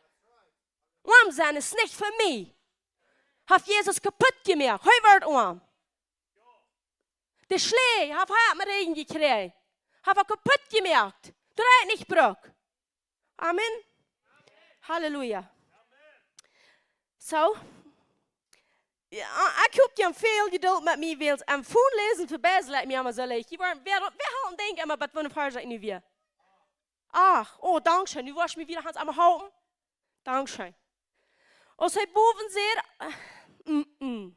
Oam sennen es nich fa mie. Haft Jesus kaputt jemoakt. Hee wort oam. De Schläaj haft hee opp dän Rigjen jekjräajen. Haft hee kaputt jemoakt. Daut haft hee nich brukt. Amen. Halleluja. Soo. Jo, ekj hop, jie haben väl Jedult met mie, wiels aum Phone läsen vebie es, lat mie emma soo leicht. Jie woaren, wäa, wäa haft een Dinkj emma, waut fa een Varsch nu wia? Ach, oh, dankscheen. Nu woascht mie wada Hans emma halpen. Dankscheen. Aus hee bowen säd, äh, mm, mm.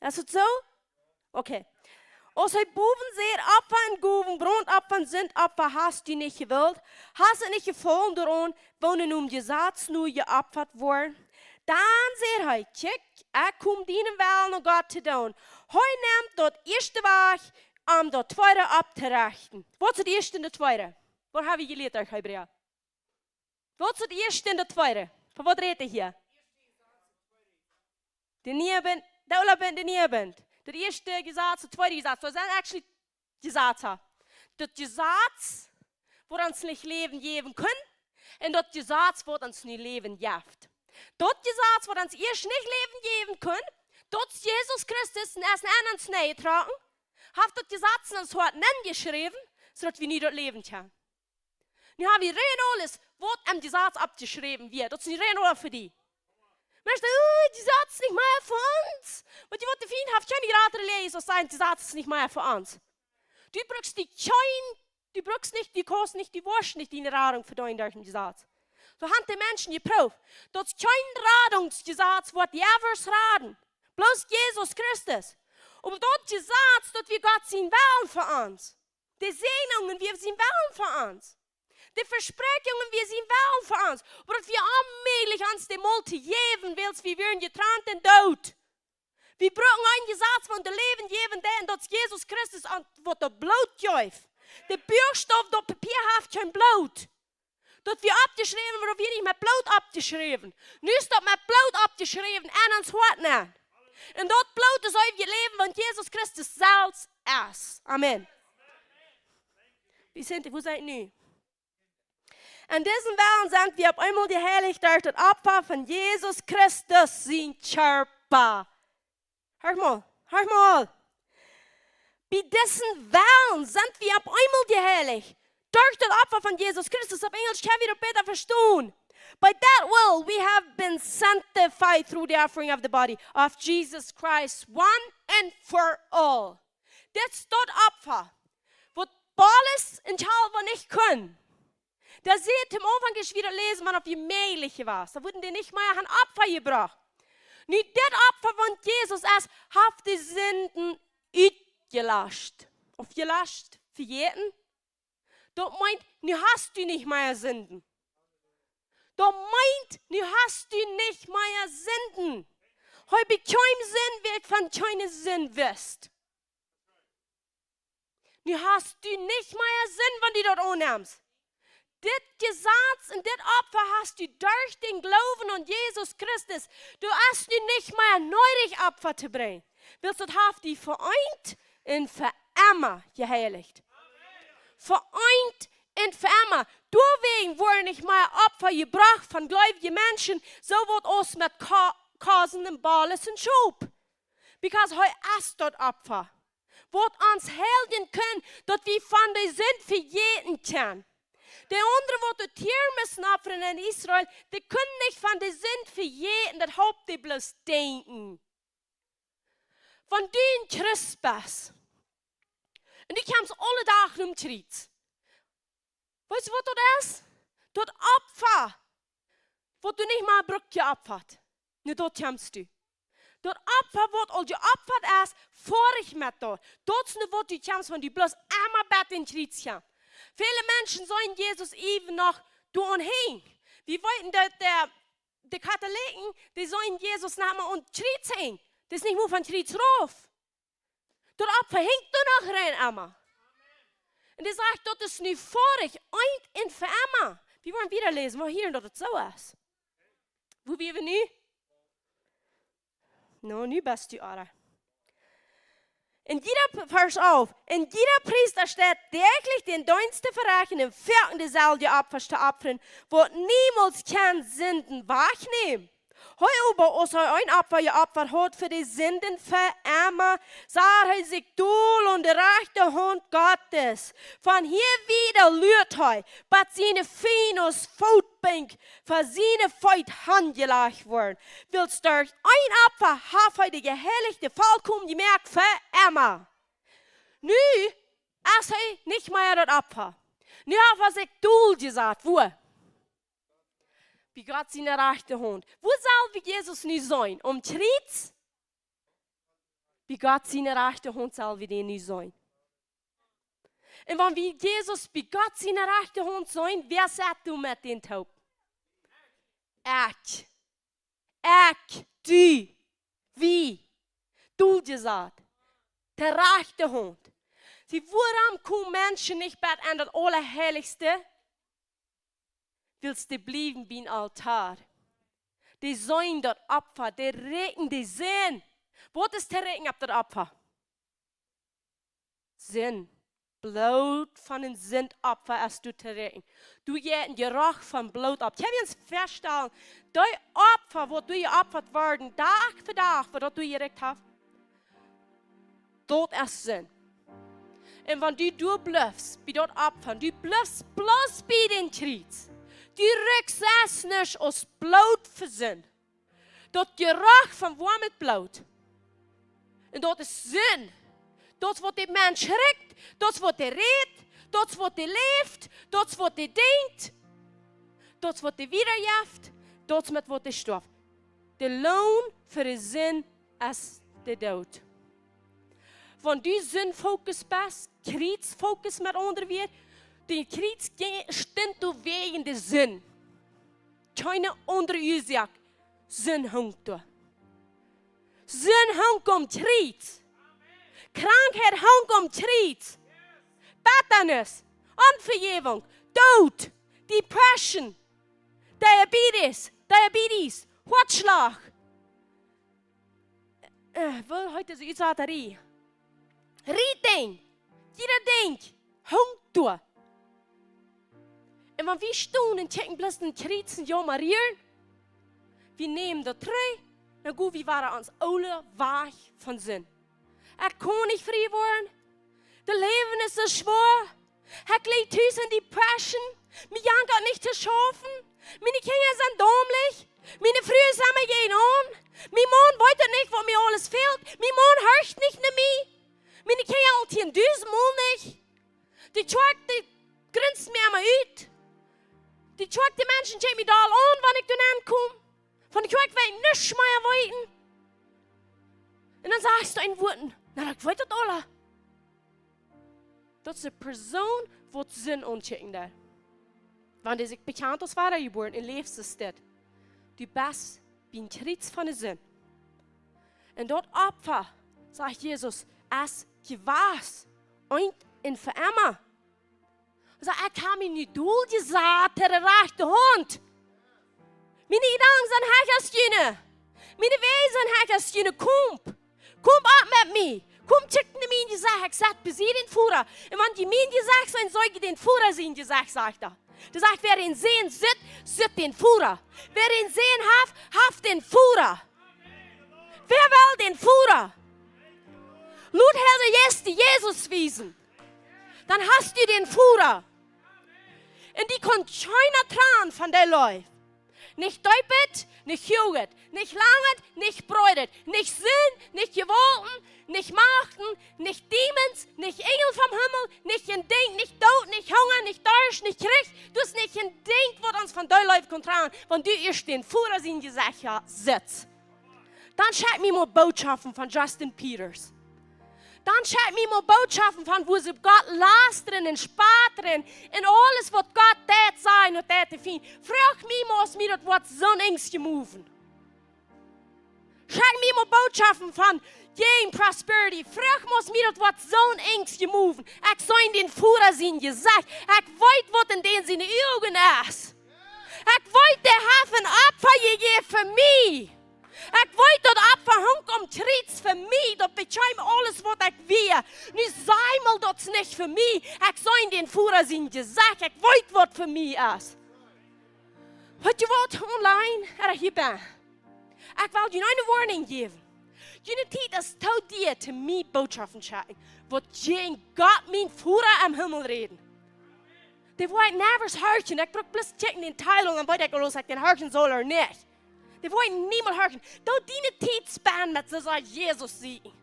Es daut soo? Okay. Aus hee bowen säd, Opfa un Gowen, Brauntopfa un Sintopfa hast du nich jewult, hast du nich jefollen doaraun, woo nu nom Jesaz nu jeopfat woat. Dan säd hee, kjikj, ekj kom dienen Wellen, o Gott, to doonen. Hee nemt daut ieeschte wajch, om daut tweede opptorechten. Waut es daut ieeschte un daut tweede? Waut hab wie jelieet derch Hebräa? Waut es daut ieeschte un daut tweede? Von waut rät hee hia? De niee Bunt, de oole Bunt, de niee Bunt. Daut ieeschte Jesaz, daut tweede Jesaz. Daut sent actually Jesazen. Daut Jesaz, waut ons nich Läwen jäwen kunn, un daut Jesaz, waut ons nu Läwen jeft. Daut Jesaz, waut ons ieescht nich Läwen jäwen kunn, daut es Jesus Christus, un hee es en ons nenjetrocken, haft daut Jesaz en ons Hoat nenjeschräwen, soo daut wie nu daut Läwen kjennen. Nu hab wie rein aules, waut em Jesaz oppjeschräwen wia. Daut es nu rein aula fa die. Mensch, daut, oh, daut Jesaz es nich mea fa ons. Weetst du waut, de Fient haft kjeene jratre Läajes aus sajen, daut Jesaz es nich mea fa ons. Du brukst die kjeen, du brukst nich, du kaust nich, du woascht nich diene Radunk vedeenen derch daut Jesaz. Soo haben de Menschen jeprooft, daut kjeen Radungsjesaz woat die ever raden. Bloos Jesus Christus. Oba daut Jesaz, daut wia Gott sien Wellen fa ons. De Säajnungen wia sien Wellen fa ons. De Vespräakjungen wia sien Wellen fa ons. Oba daut wia onmäajlich ons daut mol to jäwen, wiels wie wieren jetrant un doot. Wie brucken een Jesaz, waut ons Läwen jäwen deed, un daut es Jesus Christus, aun waut daut Bloot jeef. De Buakstoff, daut Papia haft kjeen Bloot. Daut wia oppjeschräwen, oba daut wia nich met Bloot oppjeschräwen. Nu es daut met Bloot oppjeschräwen en ons Hoat nenn. Un daut Bloot es eewjet Läwen, waut Jesus Christus selfst es. Amen. Wie sent, wua sent wie nu? En disen Wellen sent wie opp eemol jeheilicht derch daut Opfa von Jesus Christus sien Kjarpa. Horch mol, horch mol. Bie disen Wellen sent wie opp eemol jeheilicht. Derch daut Opfa von Jesus Christus, opp Enjelsch kjenn wie daut bäta vestonen. By that will we have been sanctified through the offering of the body of Jesus Christ one and for all. Dit es daut Opfa, waut Paulus un Calvin nich kunnen. Doa sajcht et aum Aunfank, aus wie daut läsen, mau opp dee mäajlich wia. Doa wudden dee nich mea aun Opfa jebrocht. Nu, dit Opfa von Jesus es, haft de Sinden utjelascht. Oba jelascht, vejäten. Daut meent, nu hast du nich mea Sinden. Daut meent, nu hast du nich mea Sinden. Hee bekjeem Sind, wäa von kjeene Sind wist. Nu hast du nich mea Sind, wan du daut aunnemst. Dit Jesaz un dit Opfa hast du derch dän Gloowen aun Jesus Christus. Du hast nu nich mea needich Opfa to brinjen. Wiels daut haft die vereent un fa emma jeheilicht. Vereent un fa emma. Doawäajen woaren nich mea Opfa jebrocht von gleubje Menschen, soo waut aus met Ka-, Kosen un Bolles un Schop. Because hee es daut Opfa, waut ons heiljen kunn, daut wie von de Sind vejäten kjennen. De aundre, waut doa Tieren musten opfren en Israel, dee kunnen nich von de Sind vejäten, daut halpt dee bloos denkjen. Wan du een Christ best, un du kjemst aule Doag nom Kjriez, weetst du, waut daut es? Daut Opfa, waut du nich mea brukst jeopfat. Nu, daut kjemst du. Daut Opfa, waut aul jeopfat es, foadich met daut. Daut es nu, waut du kjemst, wan du bloos emma bie dän Kjriez kjemst. Väle Menschen seenen Jesus iewen noch doa aun henjen. Wie weeten, daut de, de Katholiken, dee seenen Jesus noch emma aum Kjriez henjen. Dee es nich mea vom Kjriez rauf. Daut Opfa henjt doa noch rein emma. Un dee sajcht, daut es nu foadich, eent un fa emma. Wie woaren wieda läsen, wie hieren, daut et soo es. Wua wieren wie nu? No, nu best du, Ara. En jieda P-, Varsch alf. En jieda Priesta steit däachlich dän Deenst to verechten un foaken deeselwje Opfas to opfren, waut niemols kjennen Sinden wajchnämen. Hee oba, aus hee een Opfa jeopfat haud fa de Sinden fa emma, sad hee sikj dol aun de rajchte Haunt Gottes. Von hia wieda luat hee, bat siene Fiend aus Footbenkj fa siene Feet hanjelajcht woaren. Wiels derch een Opfa haft hee de Jeheilichte volkomen jemoakt fa emma. Nu es hee nich mea daut Opfa. Nu haft hee sikj dol jesat. Wua? Bie Gott siene rajchte Haunt. Wua sell wie Jesus nu seenen? Aum Kjriez? Bie Gott siene rajchte Haunt sell wie dän nu seenen. Un wan wie Jesus bie Gott siene rajchte Haunt seenen, wäa sett doa met dän toop? Ekj. Ekj, du, wie, dol jesat, de rajchte Haunt. See, wuarom komen Menschen nich bat aun daut Aulaheilichste? Wiels dee bliewen biem Aultoa. Dee seenen daut Opfa, dee rikjen dee Sind. Waut es to rikjen opp daut Opfa? Sind. Bloot von een Sindopfa es doa to rikjen. Doa jeit een Jeroch von Bloot opp. Kjenn wie ons väastalen, dee Opfa, waut doa jeopfat worden, Dach fa Dach, waut daut doa jerikjt haft, daut es Sind. Un wan du doa blifst, bie daut Opfa, du blifst bloos bie dän Kjriez, du rikjst nuscht aus Bloot fa Sind. Daut Jeroch von woamet Bloot. Un daut es Sind. Daut es waut de Mensch rikjt, daut es waut dee rät, daut es waut dee läft, daut es waut dee denkjt, daut es waut dee wiedajeft, daut es met waut dee stoaft. De Loon fa de Sind es de Doot. Wan du Sind focus best, Kjriez focus met aundre Wieed, de Kjriez je-, stunt doa wäajen de Sind. Kjeene aundre Uasoak. Sind hunk doa. Sind hunk aum Kjriez. Krankheit hunk aum Kjriez. Bettanis, Onvejäwunk, Doot, Depression, Diabetes, Diabetes, Hoatschlach. Äh, woo heet dise Utsaterie? Rieting. Jieda Dinkj. Hunk doa. Un wan wie stonen un kjikjen bloos dän Kjriez un jaumren, wie nämen daut trigj, dan go wie wada ons oolen Wajch von Sind. Ekj kaun nich frie woaren. De Läwen es soo schwoa. Ekj lie tus en Depression. Mie jankat nich to schaufen. Miene Kjinja sent domlich. Miene Fru es emma jäajenaun. Mien Maun weet daut nich, waut mie aules fält. Mien Maun horcht nich no mie. Miene Kjinja auntieen dusent mol nich. De Kjoakj, dee grinst mie emma ut. De Kjoakj, de Menschen kjikjen mie doll aun, wan ekj doa nenn kom. Von de Kjoakj well ekj nuscht mea weeten. Un dan sajchst du een Wuat: Na, ekj weet daut aula. Daut es de Persoon, waut Sind aunkjikjen deit. Wan dee sikj bekjant aus wadajebuaren un läft, es dit: Du best biem Kjriez von de Sind. Un daut Opfa, sajcht Jesus, es jewast, eent un fa emma. Soo, ekj hab mie nu dol jesat to de rajchte Haunt. Miene Jedanken sent hecha aus june. Miene Wäaj sent hecha aus june. Komt. Komt opp met mie. Komt, kjikjt no mie en Jesecht. Ekj sett bie dän Voda. Un wan jie mie en Jesecht seenen, seenen jie dän Voda sien Jesecht, sajcht hee. Dee sajcht: Wäa dän Sän sitt, sitt dän Voda. Wäa dän Sän haft, haft dän Voda. Wäa well dän Voda? Lot die Jesus wiesen. Dan hast du dän Voda. Un die kaun kjeena trannen von dee Leew. Nich deepet, nich huaget, nich langet, nich breidet, nich Sind, nich Jewaulten, nich Machten, nich Dämons, nich Enjel vom Himmel, nich een Dinkj, nich Doot, nich Hunga, nich Darscht, nich Kjrich. Daut es nich een Dinkj, waut ons von dee Leew kaun trannen, wan du ieescht dän Voda sien Jesecht sitst. Dan schekj mie mol Bootschoften von Justin Peters. Dan schekj mie mol Bootschoften von, woo see Gott lastren un spotren un aules, waut Gott deit, sajen un deit, de Fient. Froag mie mol, aus mie daut woat soon Enjst jemoven. Schekj mie mol Bootschoften von jäajen Prosperity. Froag mie, aus mie daut woat soon Enjst jemoven. Ekj see dän Voda sien Jesecht. Ekj weet, waut en dän siene Uagen es. Ekj weet, dee haft een Opfa jejäft fa mie. Ekj weet, daut Opfa hunk aum Kjriez fa mie. Daut bekjeem aules, waut ekj wia. Nu saj mol, daut es nich fa mie. Ekj see dän Voda sien Jesecht. Ekj weet, waut fa mie es. Weet jie waut? Online, ea hia bie. Ekj well junt eene Woarnunk jäwen. June Tiet es too dia, om mie Bootschoften to schekjen, waut jäajen Gott, mien Voda em Himmel, räden. Dee woaren never horchen. Ekj bruck bloos checken dän Titel, dan weet ekj aul, aus ekj dän horchen saul ooda nich. Dee woaren niemols horchen. Doo diene Tiet spenden met soo sea Jesus seenen.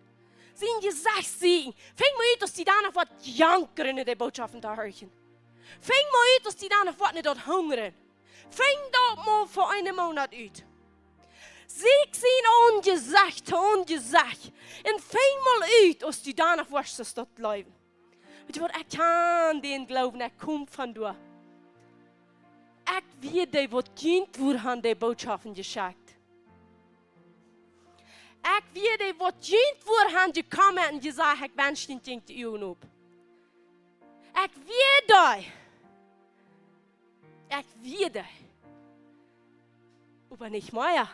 Sien Jesecht seenen. Finj mol ut, aus die dan noch waut jankren, de Bootschoften to horchen. Finj mol ut, aus die dan noch waut no daut hungren. Finj daut mol fa eenen Moonat ut. Sieekj sien Aunjesecht, Aunjesecht. Un finj mol ut, aus du dan noch woascht daut jleewen. Weet jie waut, ekj kaun dän jleewen, ekj kom von doa. Ekj wia dee, waut junt wia han de Bootschoften jeschekjt. Ekj wia dee, waut junt wia han jekomen un jesajcht: Ekj wensch, junt jinkj de Uagen op. Ekj wia dee. Ekj wia dee. Oba nich mea.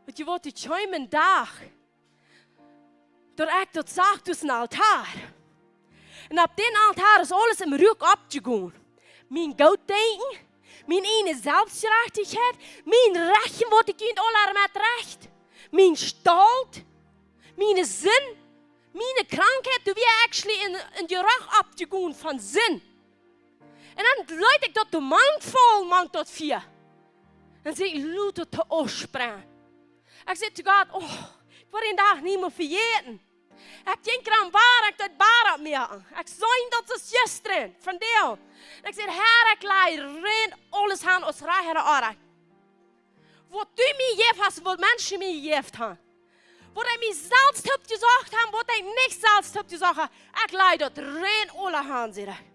Weet jie waut, doa kjeem een Dach, daut ekj daut sach, doa es een Altoa. Un opp dän Altoa es aules em Ruak oppjegonen. Mien Gootdenkjen, mien ieejne Selfstjerajchtichkjeit, mien Rechten, waut ekj junt aula met Recht, mien Stolt, miene Sind, miene Krankheit, doa wia actually een, een Jeroch oppjegonen von Sind. Un dan leet ekj daut doa mank faul, mank daut Fia. Dan sie ekj luta to utsprenjen. Ekj säd to Gott: Oh, ekj woa dän Dach niemols vejäten. Ekj jinkj aum Bad, ekj deed Bad oppmoaken. Ekj see daut aus jistren, vondoag. Un ekj säd: Herr, ekj laj rein aules han aus rajcht un orrajcht. Waut du mie jejäft hast, waut Menschen mie jejäft han. Waut ekj mie selfst hab jesocht han, waut ekj nich selfst hab jesocht han. Ekj laj daut rein aula han, säd ekj.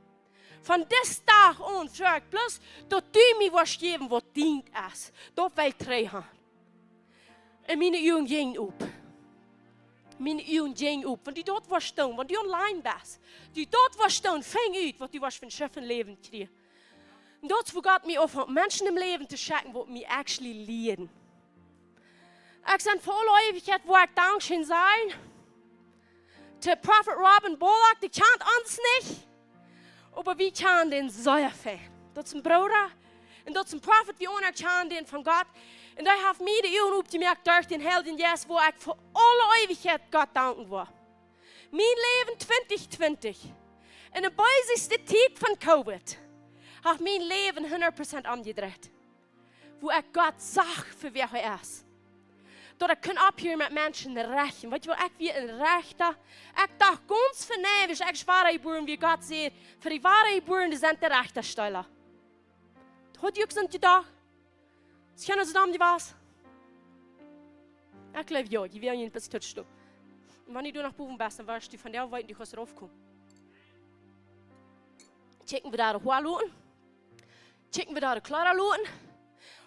Von disen Dach aun froag ekj bloos, daut du mie woascht jäwen, waut dient es. Daut well ekj trigj han. Un miene Uagen jinjen op. Miene Uagen jinjen op. Wan du daut woascht doonen, wan du online best, du daut woascht doonen, finj ut, waut du woascht fa een Schiff em Läwen kjrieen. Un daut es, woo Gott mie aunfangt, Menschen em Läwen to schekjen, waut mie actually lieren. Ekj sie fa aule Eewichkjeit, woa ekj dankscheen sajen to Prophet Robin Bullock, dee kjant ons nich, oba wie kjanen dän sea fein. Daut es een Brooda un daut es een Prophet, wie anerkjanen dän von Gott. Un dee haft mie de Uagen opjemoakt derch dän Heiljen Jeist, woo ekj fa aule Eewichkjeit Gott danken woa. Mien Läwen twintich twintich, enne beeseste Tiet von Covid, haft mien Läwen hundat Prozent omjedreit. Wua ekj Gott sach fa wäa hee es. Daut ekj kunn opphieren met Menschen rechten. Weetst du waut, ekj wia een Rechta. Ekj docht gaunz verneiwisch, ekj wia wadajebuaren, wua Gott säd, fa de Wadajebuarne sent de Rechtastäla. Haud jie uk soont jedocht? Es kjeena soo domm jewast? Ekj jleew jo, jie wieren een bät totstopp. Un wan du doa noch bowen best, dan woascht du von doa weeten, du kaust raufkomen. Kjikjen wie doa de Hoa loten? Kjikjen wie doa de Kjleeda loten?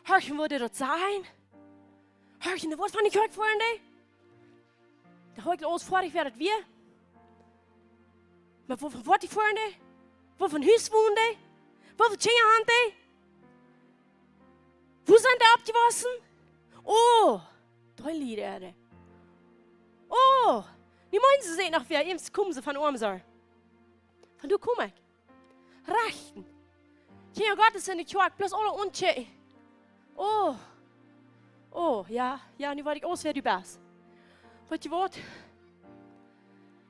Horchen wie daut sajen? Horchen wie waut von de Kjoakj foaren dee? Dee haud ekj aul foadich, wäa daut wia. Oba wua von Wort dee foaren dee? Wua von Hus wonen dee? Wua fa Kjinja han dee? Wua sent dee oppjewossen? Oh, dee Lied, Erde. Oh, dee meenen, see sent noch wäa, eemol komen see von Oamsar. Von doa kom ekj. Rechten. Kjinja Gottes enne Kjoakj, bloos aule aunchecken. Oh. Oh, jo, jo, nu weet ekj aules, wäa du best. Weetst du waut?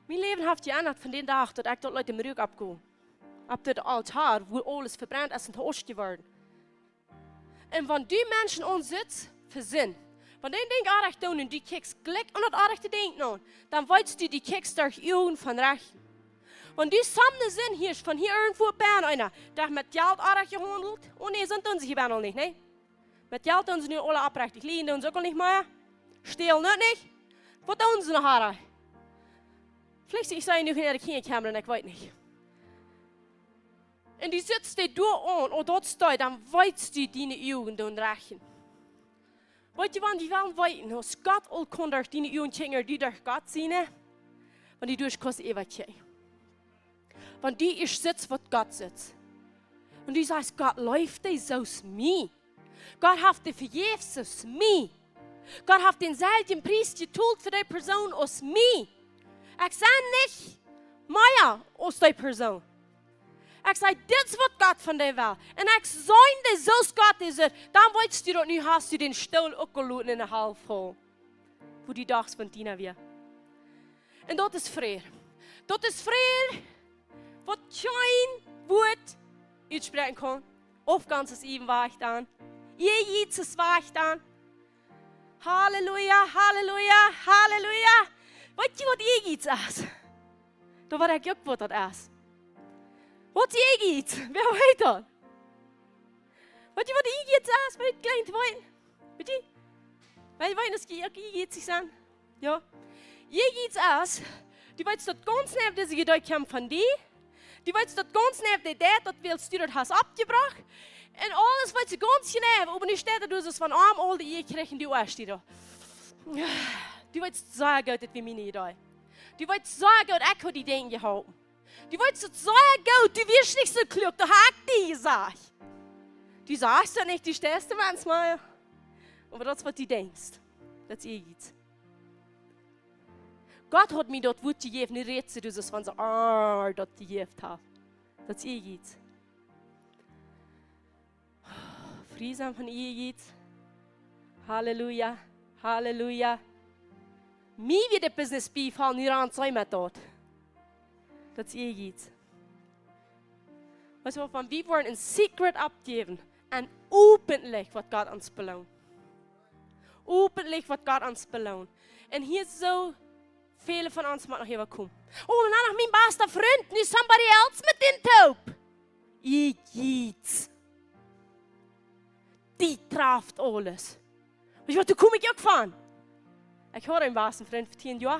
Mien Läwen haft jeendat von dän Dach, daut ekj daut leet em Ruck aufgonen. Opp daut Altoa, wua aules vebrent es un to Asch jeworden. Un wan du Menschen aunsittst fa Sind, wan dee een Dinkj orrajcht doonen un du kjikjst jlikj aun daut orrajchte Dinkj aun, dan weetst du, du kjikjst derch Uagen von Rechten. Wan du soone Sind hia von hia irjentwua bie eena, daut met Jelt orrajcht jehaundelt, oh nä, soont doonen see hia bie ons nich, nä? Met Jelt doonen see nu aule oprechtich, lieen doonen see uk aul nich mea, stälen uk nich. Waut doonen see noch orrajcht? Veleicht, ekj sie nu nich en de Kjinjakjamra un ekj weet nich. Un du sittst dee doa aun, oh, daut steit, dan weetst du, diene Uagen doonen rechten. Weetst du, wan du west weeten, aus Gott aul kaun derch diene Uagen kjikjen, du derch Gott siene, wan du doa kaust äwakjikjen. Wan du ieescht sittst, waut Gott sitt. Wan du sajchst, Gott leeft dee soo aus mie. Gott haft dee vejäft soo aus mie. Gott haft dänselwjen Pries jetolt fa dee Persoon aus mie. Ekj sie nich mea aus dee Persoon. Ekj saj, dit es waut Gott von die well. Un ekj sie dee soo aus Gott es. Dan weetst du daut, nu hast du dän Stool uk jeloten enne Hal voll. Wua du dochst von Tina wia. Un daut es Fräd. Daut es Fräd, waut kjeen Wuat utspräakjen kaun. Opp gaunz äwen wajch dan. Ehrgeiz es wajch dan. Halleluja, Halleluja, Halleluja. Weetst du, waut Ehrgeiz es? Doa weet ekj uk, waut daut es. Waut es Ehrgeiz? Wäa weet daut? Weetst du, waut Ehrgeiz es? Weet jie, kjlien, weet jie? Weet jie, waut Ehrgeiz es? Jo. Ehrgeiz es, du weetst daut gaunz jeneiw, dise Jedanken kjemt von die. Du weetst daut gaunz jeneiw, dee deit daut, wiels du daut hast oppjebrocht. Un aules weetst du gaunz jeneiw, oba nu steit daut, du hast von am aul dee Ea jekjräajen, du hast die doa. Du weetst sea goot, daut wia miene Idee. Du weetst sea goot, ekj haud die Dinja jeholpen. Du weetst daut sea goot, du wieescht nich soo kluak, daut haud ekj die jesajcht. Du sajchst daut nich, du steist doa maunchmol. Oba daut es, waut du denkjst. Daut es Ehrgeiz. Gott haud mie daut Wuat jejäft, nu rätst du soo aus wan see, ah, daut jejäft haft. Daut es Ehrgeiz. Frie sennen von Ehrgeiz. Halleluja, Halleluja. Mie wia daut Business bie von hia aun, saj mau daut. Daut es Ehrgeiz. Weetst du waut, wan wie woaren een Secret aufjäwen un öffentlich woat Gott ons belonen. Öffentlich woat Gott ons belonen. Un hia soo väle von ons motten noch hia komen. Oh, un dan noch mien basta Frint, nu somebody else met dän toop. Ehrgeiz. Dee draft aules. Weetst du waut, doa kom ekj uk von. Ekj haud een basten Frint fa tieen Joa.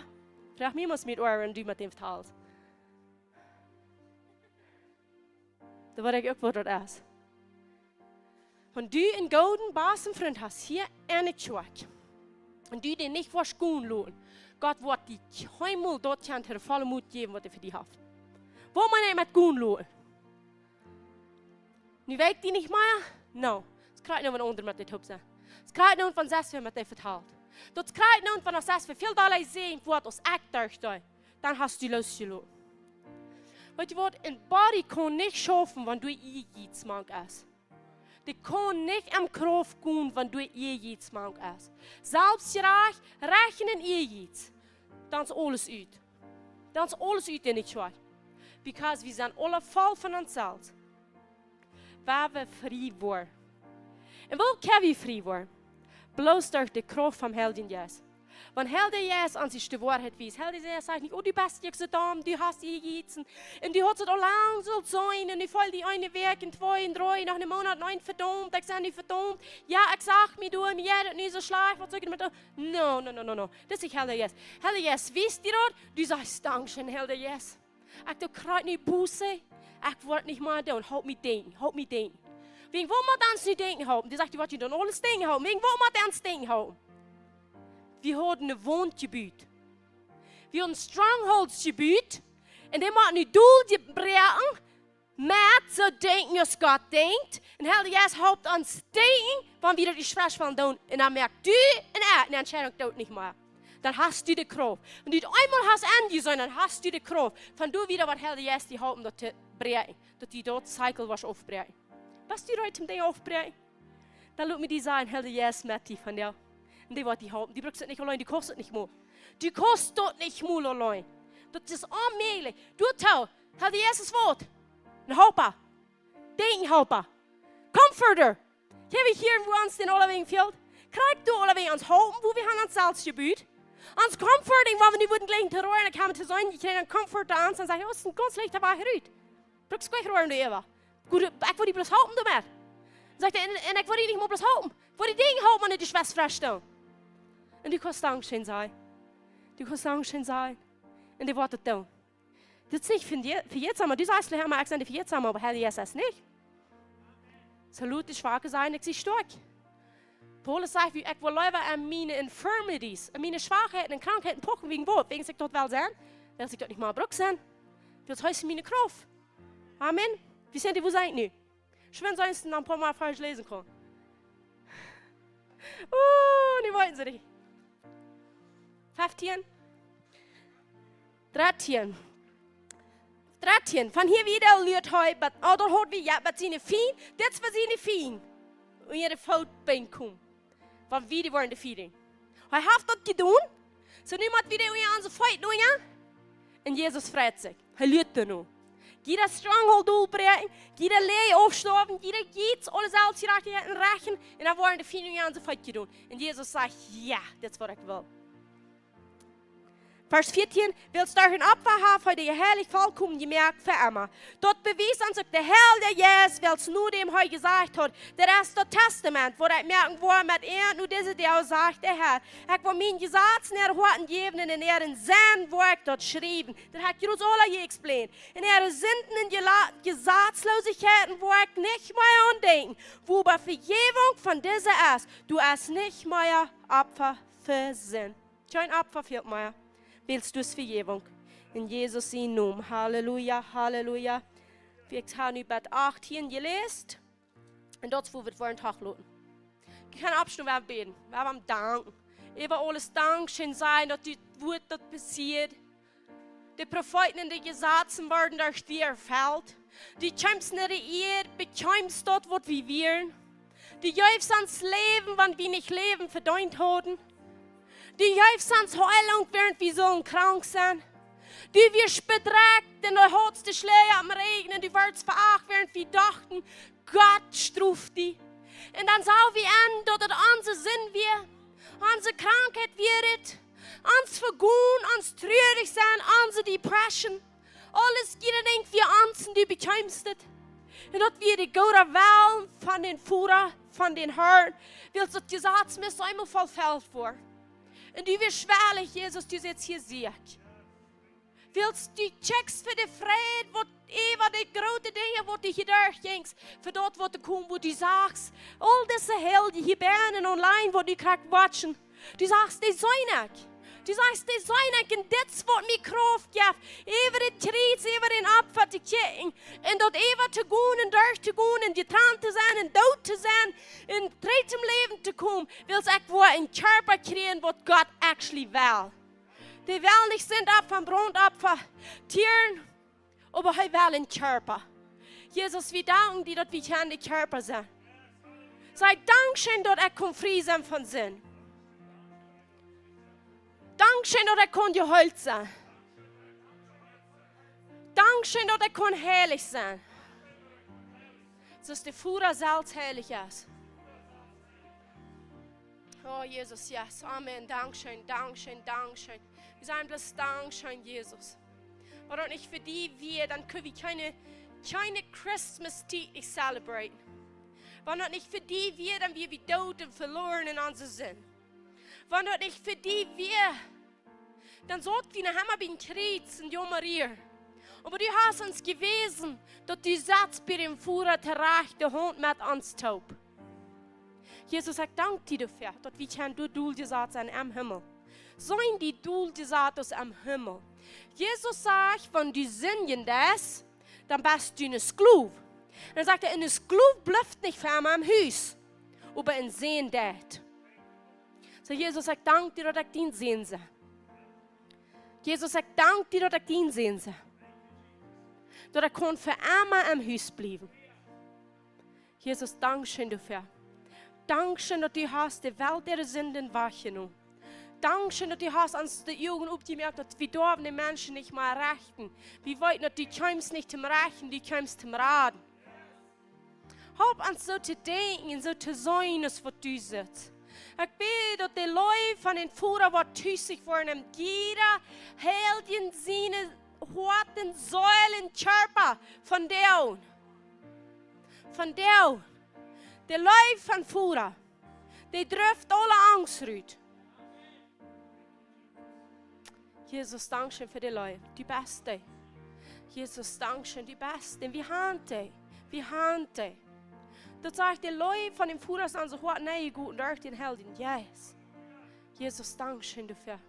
Froag mie mol, waut met Oaren du met däm vetalst. Doa weet ekj uk, waut daut es. Wan du een gooden basten Frint hast hia enne Kjoakj, un du dän nich woascht gonen loten, Gott woat die kjeenmol daut kjennen to de volle Moot jäwen, waut hee fa die haft. Waut meen ekj met gonen loten? Nu weet ekj die nich mea? No. Daut kjricht nu een aundra met dit toop sennen. Daut kjricht nu von sest wäa met die vetalt. Daut kjricht nu von sest wäa väl dolla seenen woat aus ekj docht. Dan hast du losjeloten. Weetst du waut, een body kaun nich schaufen, wan doa Ehrgeiz mank es. Dee kaun nich em Krauft gonen, wan doa Ehrgeiz mank es. Selfstjerajcht, Rechten un Ehrgeiz. Dan es aules ut. Dan es aules ut en de Kjoakj. Because wie sent aule voll von ons selfst. Wua wie frie woaren. Un woo kjenn wie frie woaren? Bloos derch de Krauft vom Heiljen Jeist. Wan Heilja Jeist ons de Woarheit wiest. Heilja Jeist sajcht nich: "Oh, du best jlikj soo domm, du hast die jejäten. Un du hast et aul lang soo sennen. Un nu feelt die eene Wäakj un twee un dree, noch een Moonat, un vedaumt, ekj sie nu vedaumt. Jo, ekj sach mie doa, mie jeit et nu soo schlajcht, waut saul ekj met doa?" No, no, no, no, no. Daut es nich Heilja Jeist. Heilja Jeist wiest die daut, du sajchst: "Dankscheen, Heilja Jeist. Ekj doo krakjt nu Buße. Ekj woa nich mea doonen. Halp mie denkjen, halp mie denkjen." Wäajen waut mott ons nu denkjen halpen? Dee sajcht, dee woat die dan aules denkjen halpen. Wäajen waut mott ons denkjen halpen? Wie hauden eene Waunt jebut. Wie hauden Strongholds jebut. Un dee motten nu doljebroaken met soo denkjen aus Gott denkjt. Un Heilja Jeist halpt ons denkjen, wan wie daut nich fresch wellen doonen. Un dan moakjst du un ekj ne Entscheidunk, daut nich mea. Dan hast du de Krauft. Wan du eemol hast enjeseenen, dan hast du de Krauft. Von doa wieda woat Heilja Jeist die halpen daut to bräakjen. Daut du daut Cycle woascht aufbräakjen. Best du reed toom Dinja aufbräakjen? Dan lot mie die sajen, Heilja Jeist met die vondoag. Un dee woat die halpen. Du brukst et nich auleen, du kaust et nich mol. Du kaust daut nich mol auleen. Daut es onmäajlich. Du too, Heilja Jeist es waut? Een Halpa. Denkjen Halpa. Comforter. Kjenn wie hia, wua ons dee aulawäajen fält? Kjrichst du aulawäajen ons Halpen, wua wie haben ons selfst jebut? Ons Comforting, wua wie nu wudden jlikj to roaren, dan kjenn wie to sennen, jie kjrieen een Comforter aun, dan sajcht hee: "Oh, daut es een gaunz leichta Wajch rut. Brukst nich roaren, du Eva. Goot, ekj well die bloos halpen doamet." Sajcht hee: "Un, un ekj well die nich mol bloos halpen. Ekj well die Dinja halpen, wan du die schwoa frie stellst." Un du kaust dankscheen sajen. Du kaust dankscheen sajen. Un dee woat et doonen. Dit es nich vejätsoma. Du sajchst veleicht emma, ekj sie de vejätsoma, oba Heilja Jeist es nich. Soo lot de Schwake sajen, ekj sie stoakj. Paulus sajcht, wie, ekj well leewa aun miene infirmities, aun miene Schwakheiten un Krankheiten pochen, wäajen waut? Wäajen aus ekj daut well sennen, wiels ekj daut nich mea bruk sennen. Daut es miene Krauft. Amen. Wie sent dee, wua sent nu? Schwind, soo aus ekj noch een poa mol falsch läsen kaun. Uh, nu weeten see nich. Feftieen. Dartieen. Dartieen. Von hia wieda lieet hee, bat, oh, daut haud wie, jo, bat siene Fiend, dit es waut siene Fiend. Un äare Foot bie komen. Von wieda woaren de Fiend. Hee haft daut jedonen. Soo nu mott wie dee unja onse Feet doonen, jo? Un Jesus freit sikj. Hee lieet doano. Jieda Stronghold dolbräakjen, jieda Läajen aufstoawen, jieda Jeist, aule Selfstjerajchtichkjeit enrechten, un dan woaren de Fiend unja onse Feet jedonen. Un Jesus sajcht: "Jo, dit es waut ekj well." Varsch vieetieen: "Wiels derch een Opfa haft hee de Heilje volkomen jemoakt fa emma. Daut bewiest ons uk de Heilje Jeist, wiels no däm hee jesajcht haud: Dit es daut Tastament, waut ekj moaken woa met an no dise Doag, sajcht de Herr. Ekj woa mien Jesaz en äare Hoaten jäwen un en äaren Senn woa ekj daut schriewen." Daut haud ekj jroz aul aul explained. "En äare Sinden un Jela-, Jesazloosichkjeiten woa ekj nich mea aun denkjen. Wua Vejäwunk von dise es, doa es nich mea Opfa fa Sind." Kjeen Opfa fält mea. Wiels doa es Vejäwunk. En Jesus sienen Nomen. Halleluja, halleluja. Wie haben nu bat achtieen jeläst. Un daut es, wua wie daut Wuat hia loten. Ekj kaun oppstonen, wie bäden. Wie haben am danken. Äwa aules dankscheen sajen, daut dit Wuat daut passieet. De Profeeten un de Jesazen worden derch die erfelt. Du kjeemst no de Ieed, bekjeemst daut, waut wie wieren. Du jeefst ons Läwen, wan wie nich Läwen vedeent hauden. Du jeefst ons Heilunk, wäarent wie sullen krank sennen. Du wieescht bedrekjt un du haudst de Schläaj aum Rigjen un du wieescht veacht, wäarent wie dochten, Gott stroft die. Un dan sach wie aun, daut et onse Sind wia, onse Krankheit wia et, ons Vegonen, ons trurich sennen, onse Depression. Aules, jieda Dinkj wia ons un du bekjeemst et. Un daut wia de goode Well von dän Voda, von dän Herrn. Wiels daut Jesaz must eemol erfelt woaren. Un du wieescht wellich, Jesus, du sitst hia, sie ekj. Wiels du checkst fa de Fräd, waut äwa de groote Dinja, waut du hia derchjinkst, fa daut, waut to komen, wua du sachst: Aul dise Heilje hia bennen un online, waut du krakjt watchen. Du sachst, dee seen ekj. Du sachst, dee seen ekj, un dit es, waut mie Krauft jeft, äwa de Kjriez, äwa dän Opfa to kjikjen, un daut äwa to gonen un derch to gonen un jetrant to sennen un doot to sennen un trigj toom Läwen to komen, wiels ekj woa een Kjarpa kjrieen, waut Gott actually well. Dee well nich Sindopfa, Brauntopfa, Tieren, oba hee well een Kjarpa. Jesus, wie danken die, daut wie kjennen de Kjarpa sennen. Saj dankscheen, daut ekj kaun frie sennen von Sind. Dankscheen, daut ekj kaun jeheelt sennen. Dankscheen, daut ekj kaun heilich sennen. Soo aus de Voda selfst heilich es. Oh, Jesus, yes. Amen. Dankscheen, dankscheen, dankscheen. Wie sajen bloos dankscheen, Jesus. Wan daut nich fa die wia, dan kunn wie kjeene, kjeene Christmas Tiet nich celebraten. Wan daut nich fa die wia, dan wia wie doot un veloaren en onse Sind. Wan daut nich fa die wia, dan saut wie noch emma biem Kjriez un jaumad. Oba du hast ons jewäsen, daut du satst bie dän Voda to rajchte Haunt met ons toop. Jesus, ekj dank die doafäa, daut wie kjennen doa doljesat sennen em Himmel. Sent wie doljesat aus em Himmel. Jesus sajcht, wan du sindjen deist, dan best du een Sklow. Un dan sajcht hee, een Sklow blift nich fa emma em Hus, oba een Sän deit. Soo, Jesus, ekj dank die, daut ekj dien Sän sie. Jesus, ekj dank die, daut ekj dien Sän sie. Daut ekj kaun fa emma em Hus bliewen. Jesus, dankscheen doafäa. Dankscheen, daut du hast de Welt äare Sinden wajchjenomen. Dankscheen, daut du hast ons de Uagen opjemoakt, daut wie derwen de Menschen nich mea rechten. Wie weeten, daut du kjeemst nich toom rechten, du kjeemst toom raden. Halp ons soo to denkjen un soo to seenen aus waut du sajchst. Ekj bäd, daut de Leew von dän Voda woat tus woaren en jieda Heilja siene Hoat un Seel un Kjarpa vondoag. Vondoag. De Leew vom Voda, dee drift aule Angst rut. Jesus, dankscheen fa de Leew. Du best dee. Jesus, dankscheen, du best dee. Wie haben dee. Wie haben dee. Daut sajcht, de Leew von dän Voda es en ons Hoat nenjegoten derch dän Heiljen Jeist. Jesus, dankscheen doafäa.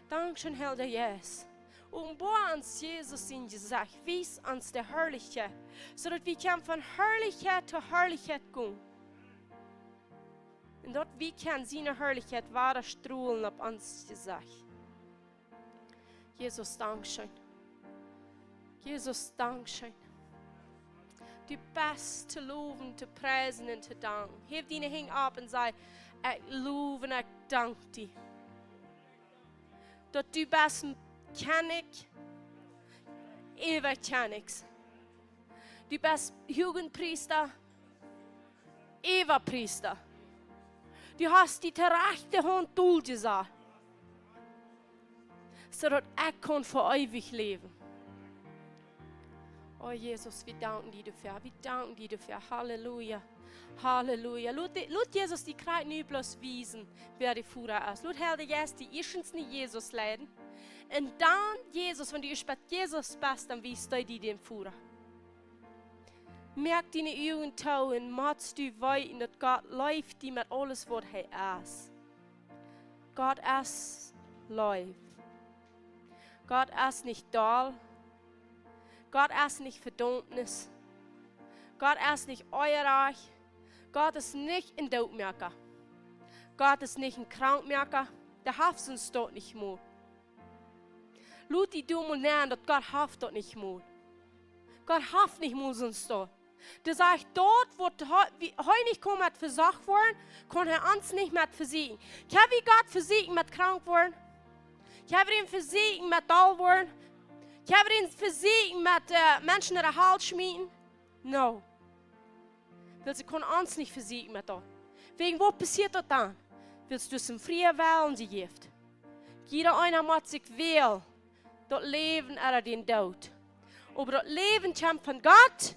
Dankscheen, Heilja Jeist. Openboa ons Jesus sien Jesecht. Wies ons de Harlichkjeit, soo daut wie kjennen von Harlichkjeit to Harlichkjeit gonen. Un daut wie kjennen siene Harlichkjeit wada strolen opp ons Jesecht. Jesus, dankscheen. Jesus, dankscheen. Du best to lowen, to priesen un to danken. Häw diene Henj opp un saj: Ekj low un ekj dank die, daut du best een Kjennich äwa Kjennichs. Du best Huagenpriesta äwa Priesta. Du hast die to rajchte Haunt doljesat, soo daut ekj kaun fa eewich läwen. O Jesus, wie danken die doafäa. Wie danken die doafäa. Halleluja. Halleluja. Lot, lot Jesus die krakjt nu bloos wiesen, wäa de Voda es. Lot Heilja Jeist die ieeschtens no Jesus leiden. Un dan Jesus, wan du ieescht bie Jesus best, dan wiest hee die dän Voda. Moak diene Uagen too un motst du weeten, daut Gott leeft die met aules, waut hee es. Gott es Leew. Gott es nich doll. Gott es nich Vedaumnis. Gott es nich oajalich. Gott es nich een Dootmoaka. Gott es nich een Krankmoaka. Dee haft soont daut nich mol. Lot die doa mol nenn, daut Gott haft daut nich mol. Gott haft nich mol soont daut. Dee sajcht, daut waut hee, wie, hee nich kaun met vesocht woaren, kaun hee ons nich met vesieekjen. Kjenn wie Gott vesieekjen met krank woaren? Kjenn wie am vesieekjen met doll woaren? Kjenn wie am vesieekjen met, äh, Menschen no de Hal schmieten? No. Wiels hee kaun ons nich vesieekjen met daut. Wäajen waut passieet daut dan? Wiels du hast am frieen Wellen jejäft. Jieda eena mott sikj wälen, daut Läwen ooda dän Doot. Oba daut Läwen kjemt von Gott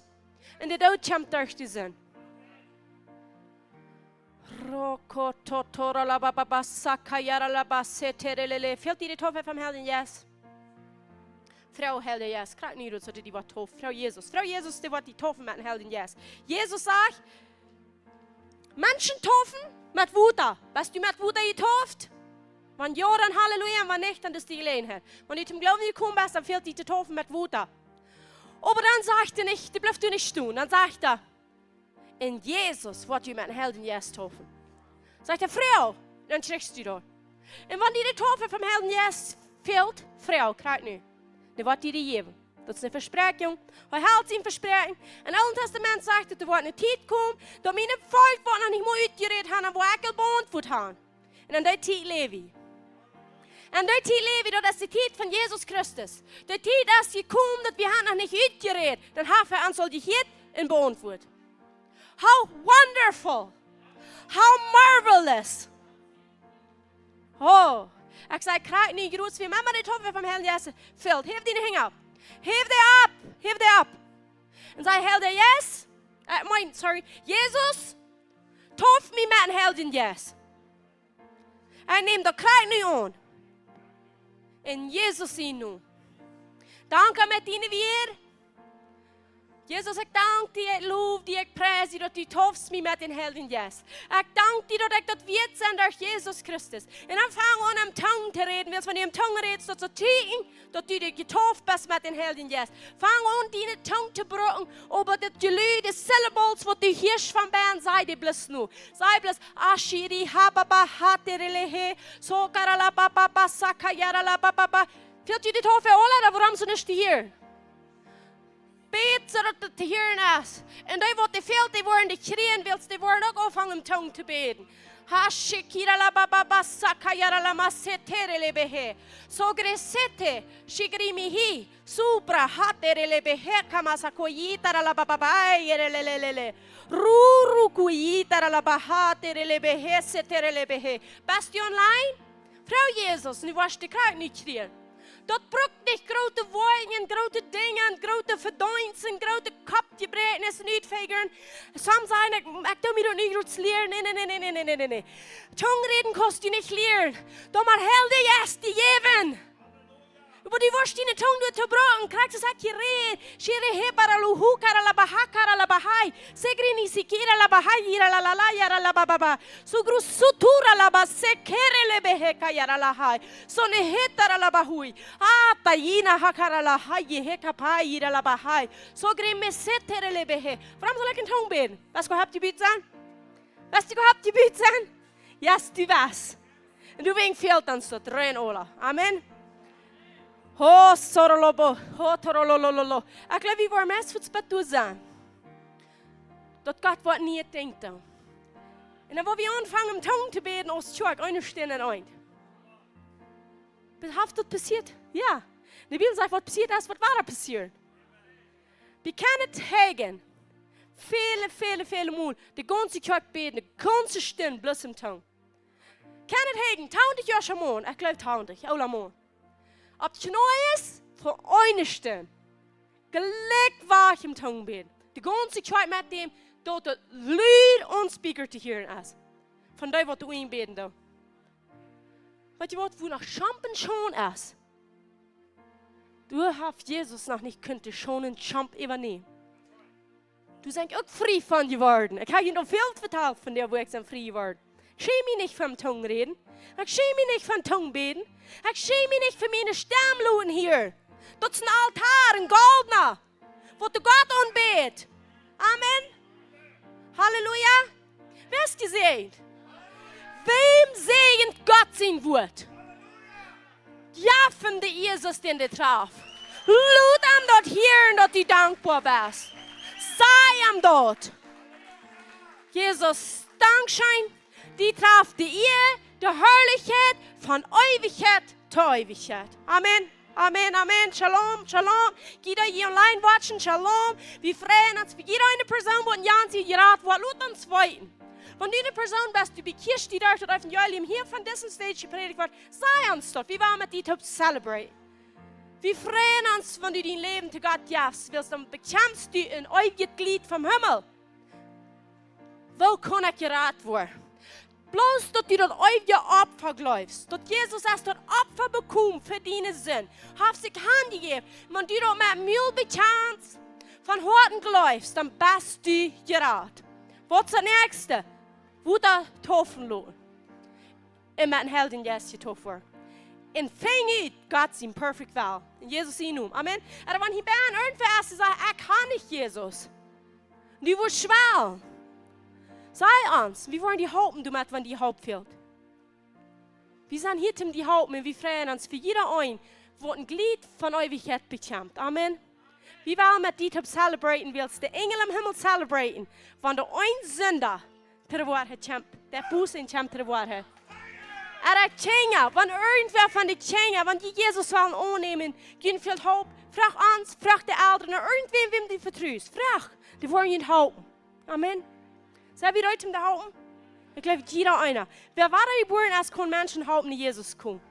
un de Doot kjemt derch de Sind. Rokototoralabababasakaralabaseterelele. Fält die de Taufe vom Heiljen Jeist? Froag Heilja Jeist, krakjt nu, daut du die woascht taufen. Froag Jesus. Froag Jesus, dee woat die taufen met dän Heiljen Jeist. Jesus sajcht: Menschen taufen met Wota. Best du met Wota jetauft? Wan jo, dan Halleluja, un wan nich, dan es die Jeläajenheit. Wan du toom Gloowen jekomen best, dan fält die to taufen met Wota. Oba dan sajcht hee nich, dee blift doa nich stonen. Dan sajcht hee: En Jesus woa ekj die met dän Heiljen Jeist taufen. Sajcht hee: Froag, dan kjrichst du daut. Un wan die de Taufe vom Heiljen Jeist fält, froag, krakjt nu. Dee woat die dee jäwen. Daut es eene Vespräakjunk. Hee helt sien Vespräakjen. Em Oolen Tastament sajcht hee, daut woat eene Tiet komen, daut mien Volkj woat noch nich mol utjerät haben, wua ekj aul beauntwuat hab. Un en dee Tiet läw wie. En dee Tiet läw wie, daut es de Tiet von Jesus Christus. De Tiet es jekomen, daut wie haben noch nich utjerät. Dan haft hee ons aul jehieet un beauntwuat. How wonderful. How marvelous. Oh, ekj saj, krakjt nu, jrots, wie Mama, de Taufe vom Heiljen Jeist felt. Häw diene Henj opp. Häw dee opp. Häw dee opp. Un saj, Heilja Jeist, äh, moin, sorry, Jesus, tauf mie met dän Heiljen Jeist. Un nemm daut krakjt nu aun. En Jesus sien Nomen. Dank met diene Wieed. Jesus, ekj dank die, ekj low die, ekj pries die, daut du taufst mie met dän Heiljen Jeist. Ekj dank die, daut ekj daut wieet sie derch Jesus Christus. Un dan fang aun, en Tungen to räden. Wiels wan du en Tungen rätst, daut es een Tieekjen, daut du, du jetauft best met dän Heiljen Jeist. Fang aun, diene Tung to brucken, oba daut Jelud, de syllables, waut du hieescht von bennen, saj dee bloos nu. Saj bloos, Ashiri hababa haterelehe, sokaralababa sakayaralababa. Fält die dit Taufe aula, ooda wuarom sent nich hia? Bäd, soo daut et to hieren es. Un dee, waut dee fält, dee woaren dee kjrieen, wiels dee woaren uk aunfangen en Tungen to bäden. Hashikiralababa sakayaralamaseterelebehe. Sogresete, shigrimihi, supra haterelebehe kamasakoyitaralababa yerelelelele. Rurukuyitaralabahaterelebehe seterelebehe. Best du online? Froag Jesus, un du woascht de Kjrieech nich kjrieen. Daut brukt nich groote Wieed, groote Dinja, groote Vedeensten, groote Koppjebräakjen, Utfäajen. Soms sent ekj, ekj doo mie daut nich rutlieren. Nä, nä, nä. Tungen räden kaust du nich lieren. Doo mau Heilja Jeist die jäwen. Oba du woascht diene Tung doa to brucken, krakjt soo aus ekj hia räd. Shire hepara luhukara la bahakara la bahai. Segrini sikira la bahai ira la la la yara la ba ba ba. Sugru sutura la ba sekere le beheka yara la hai. Sone hetara la bahui. Ata yina hakara la hai yeheka pai ira la bahai. Sogre mesetere le behe. Wuarom saul ekj en Tung bäden? Best du haft jebieet sennen? Best du haft jebieet sennen? Yes, du best. Un du, wäajen fält ons daut rein aula. Amen. Ho, sorolobo, ho, torolololo. Ekj jleew, wie woaren meist fuats bie doa sennen. Daut Gott waut Nieet denkjt dan. Un dan woa wie aunfangen en Tung to bäden aus Kjoakj, eene Stund en eent. Haft daut passieet? Jo. De Bibel sajcht, waut passieet es, woat wada passieren. Wie kjennen et hieren. Väle, väle, väle Mol. De gaunze Kjoakj bäden, de gaunze Stund, bloos en Tung. Kjennen et hieren, tachentich Joa aul Maun, ekj jleew tachentich, oola Maun. Opp Kjneeen fa eene Stund. Jlikj wia hee en Tung bäden. De gaunze Kjoakj met däm, daut daut lud un spikjat to hieren es. Von dee waut doa bäden doonen. Weetst du waut, wua noch Schaumt un Schaund es? Doa haft Jesus noch nich kunt de Schaund un Schaumt äwanämen. Doa sie ekj uk frie von jeworden. Ekj hab junt aul väl vetalt von dee, wua ekj sie frie jeworden. Ekj schäm mie nich von Tungen räden. Ekj schäm mie nich von Tung bäden. Ekj schäm mie nich von miene Stemm loten hieren. Daut es een Altoa, een goldna, waut de Gott aunbät. Amen. Halleluja. Wäa es jesäajent? Wäm säajent Gott sien Wuat? Jo, von de Jesus, dän dee traf. Lot am daut hieren, daut du dankboa best. Saj am daut. Jesus, dankscheen. Die traf de Ea, de Harlichkjeit, von Eewichkjeit to Eewichkjeit. Amen. Amen, amen. Shalom, shalom. Jie, dee online watchen, shalom. Wie freien ons fa jieda eene Persoon, waut en Jan sie jerat woat. Lot ons weeten. Wan du eene Persoon best, du bekjieescht die derch daut Evangelium hia von dise Stage jeprädicht woat, saj ons daut. Wie wellen met die toop celebrate. Wie freien ons, wan du dien Läwen to Gott jefst, wiels dan bekjemst du een eewjet Jlied vom Himmel. Woo kaun ekj jerat woaren? Bloos daut du daut eewje Opfa jleefst, daut Jesus es daut Opfa jekomen fa diene Sind, haft sikj hanjejäft, wan du daut met Mul bekjanst, von Hoaten jleefst, dan best du jerat. Waut es daut näakjste? Wota taufen loten. Un met dän Heiljen Jeist jetauft woaren. Un finj ut Gott sien perfect Well. En Jesus sien Nomen. Amen. Un wan hia bie ons irjentwäa es, dee sajcht, ekj kaun nich, Jesus. Du woascht schwalen. Saj ons, wie woaren die halpen doamet, wan die Help fält. Wie sent hia om die halpen un wie freien ons fa jieda een, waut een Jlied von Eewichkjeit bekjemt. Amen. Wie wellen met die toop celebraten, wiels de Enjel em Himmel celebraten, wan doa een Sinda to de Woarheit kjemt, dee Buße kjemt to de Woarheit. Ooda Kjinja, wan irjentwäa von de Kjinja, wan dee Jesus wellen aunnämen, jie fält Help, froag ons, froag de Elren, ooda irjentwäm, wäm du vetrust, froag, dee woaren junt halpen. Amen. Sent wie reed om to halpen? Ekj jleew, jieda eena. Wäa wada jebuaren es, kaun Menschen halpen no Jesus komen.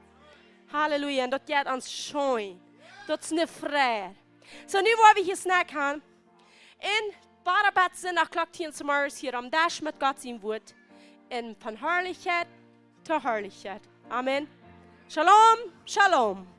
Halleluja. Un daut jeit ons scheen. Daut es eene Freid. Soo, nu woa wie hia Snack haben. Un wada bat Sindach Klock tieen zemorjes hia aum Desch met Gott sien Wuat. Un von Harlichkjeit to Harlichkjeit. Amen. Shalom, shalom.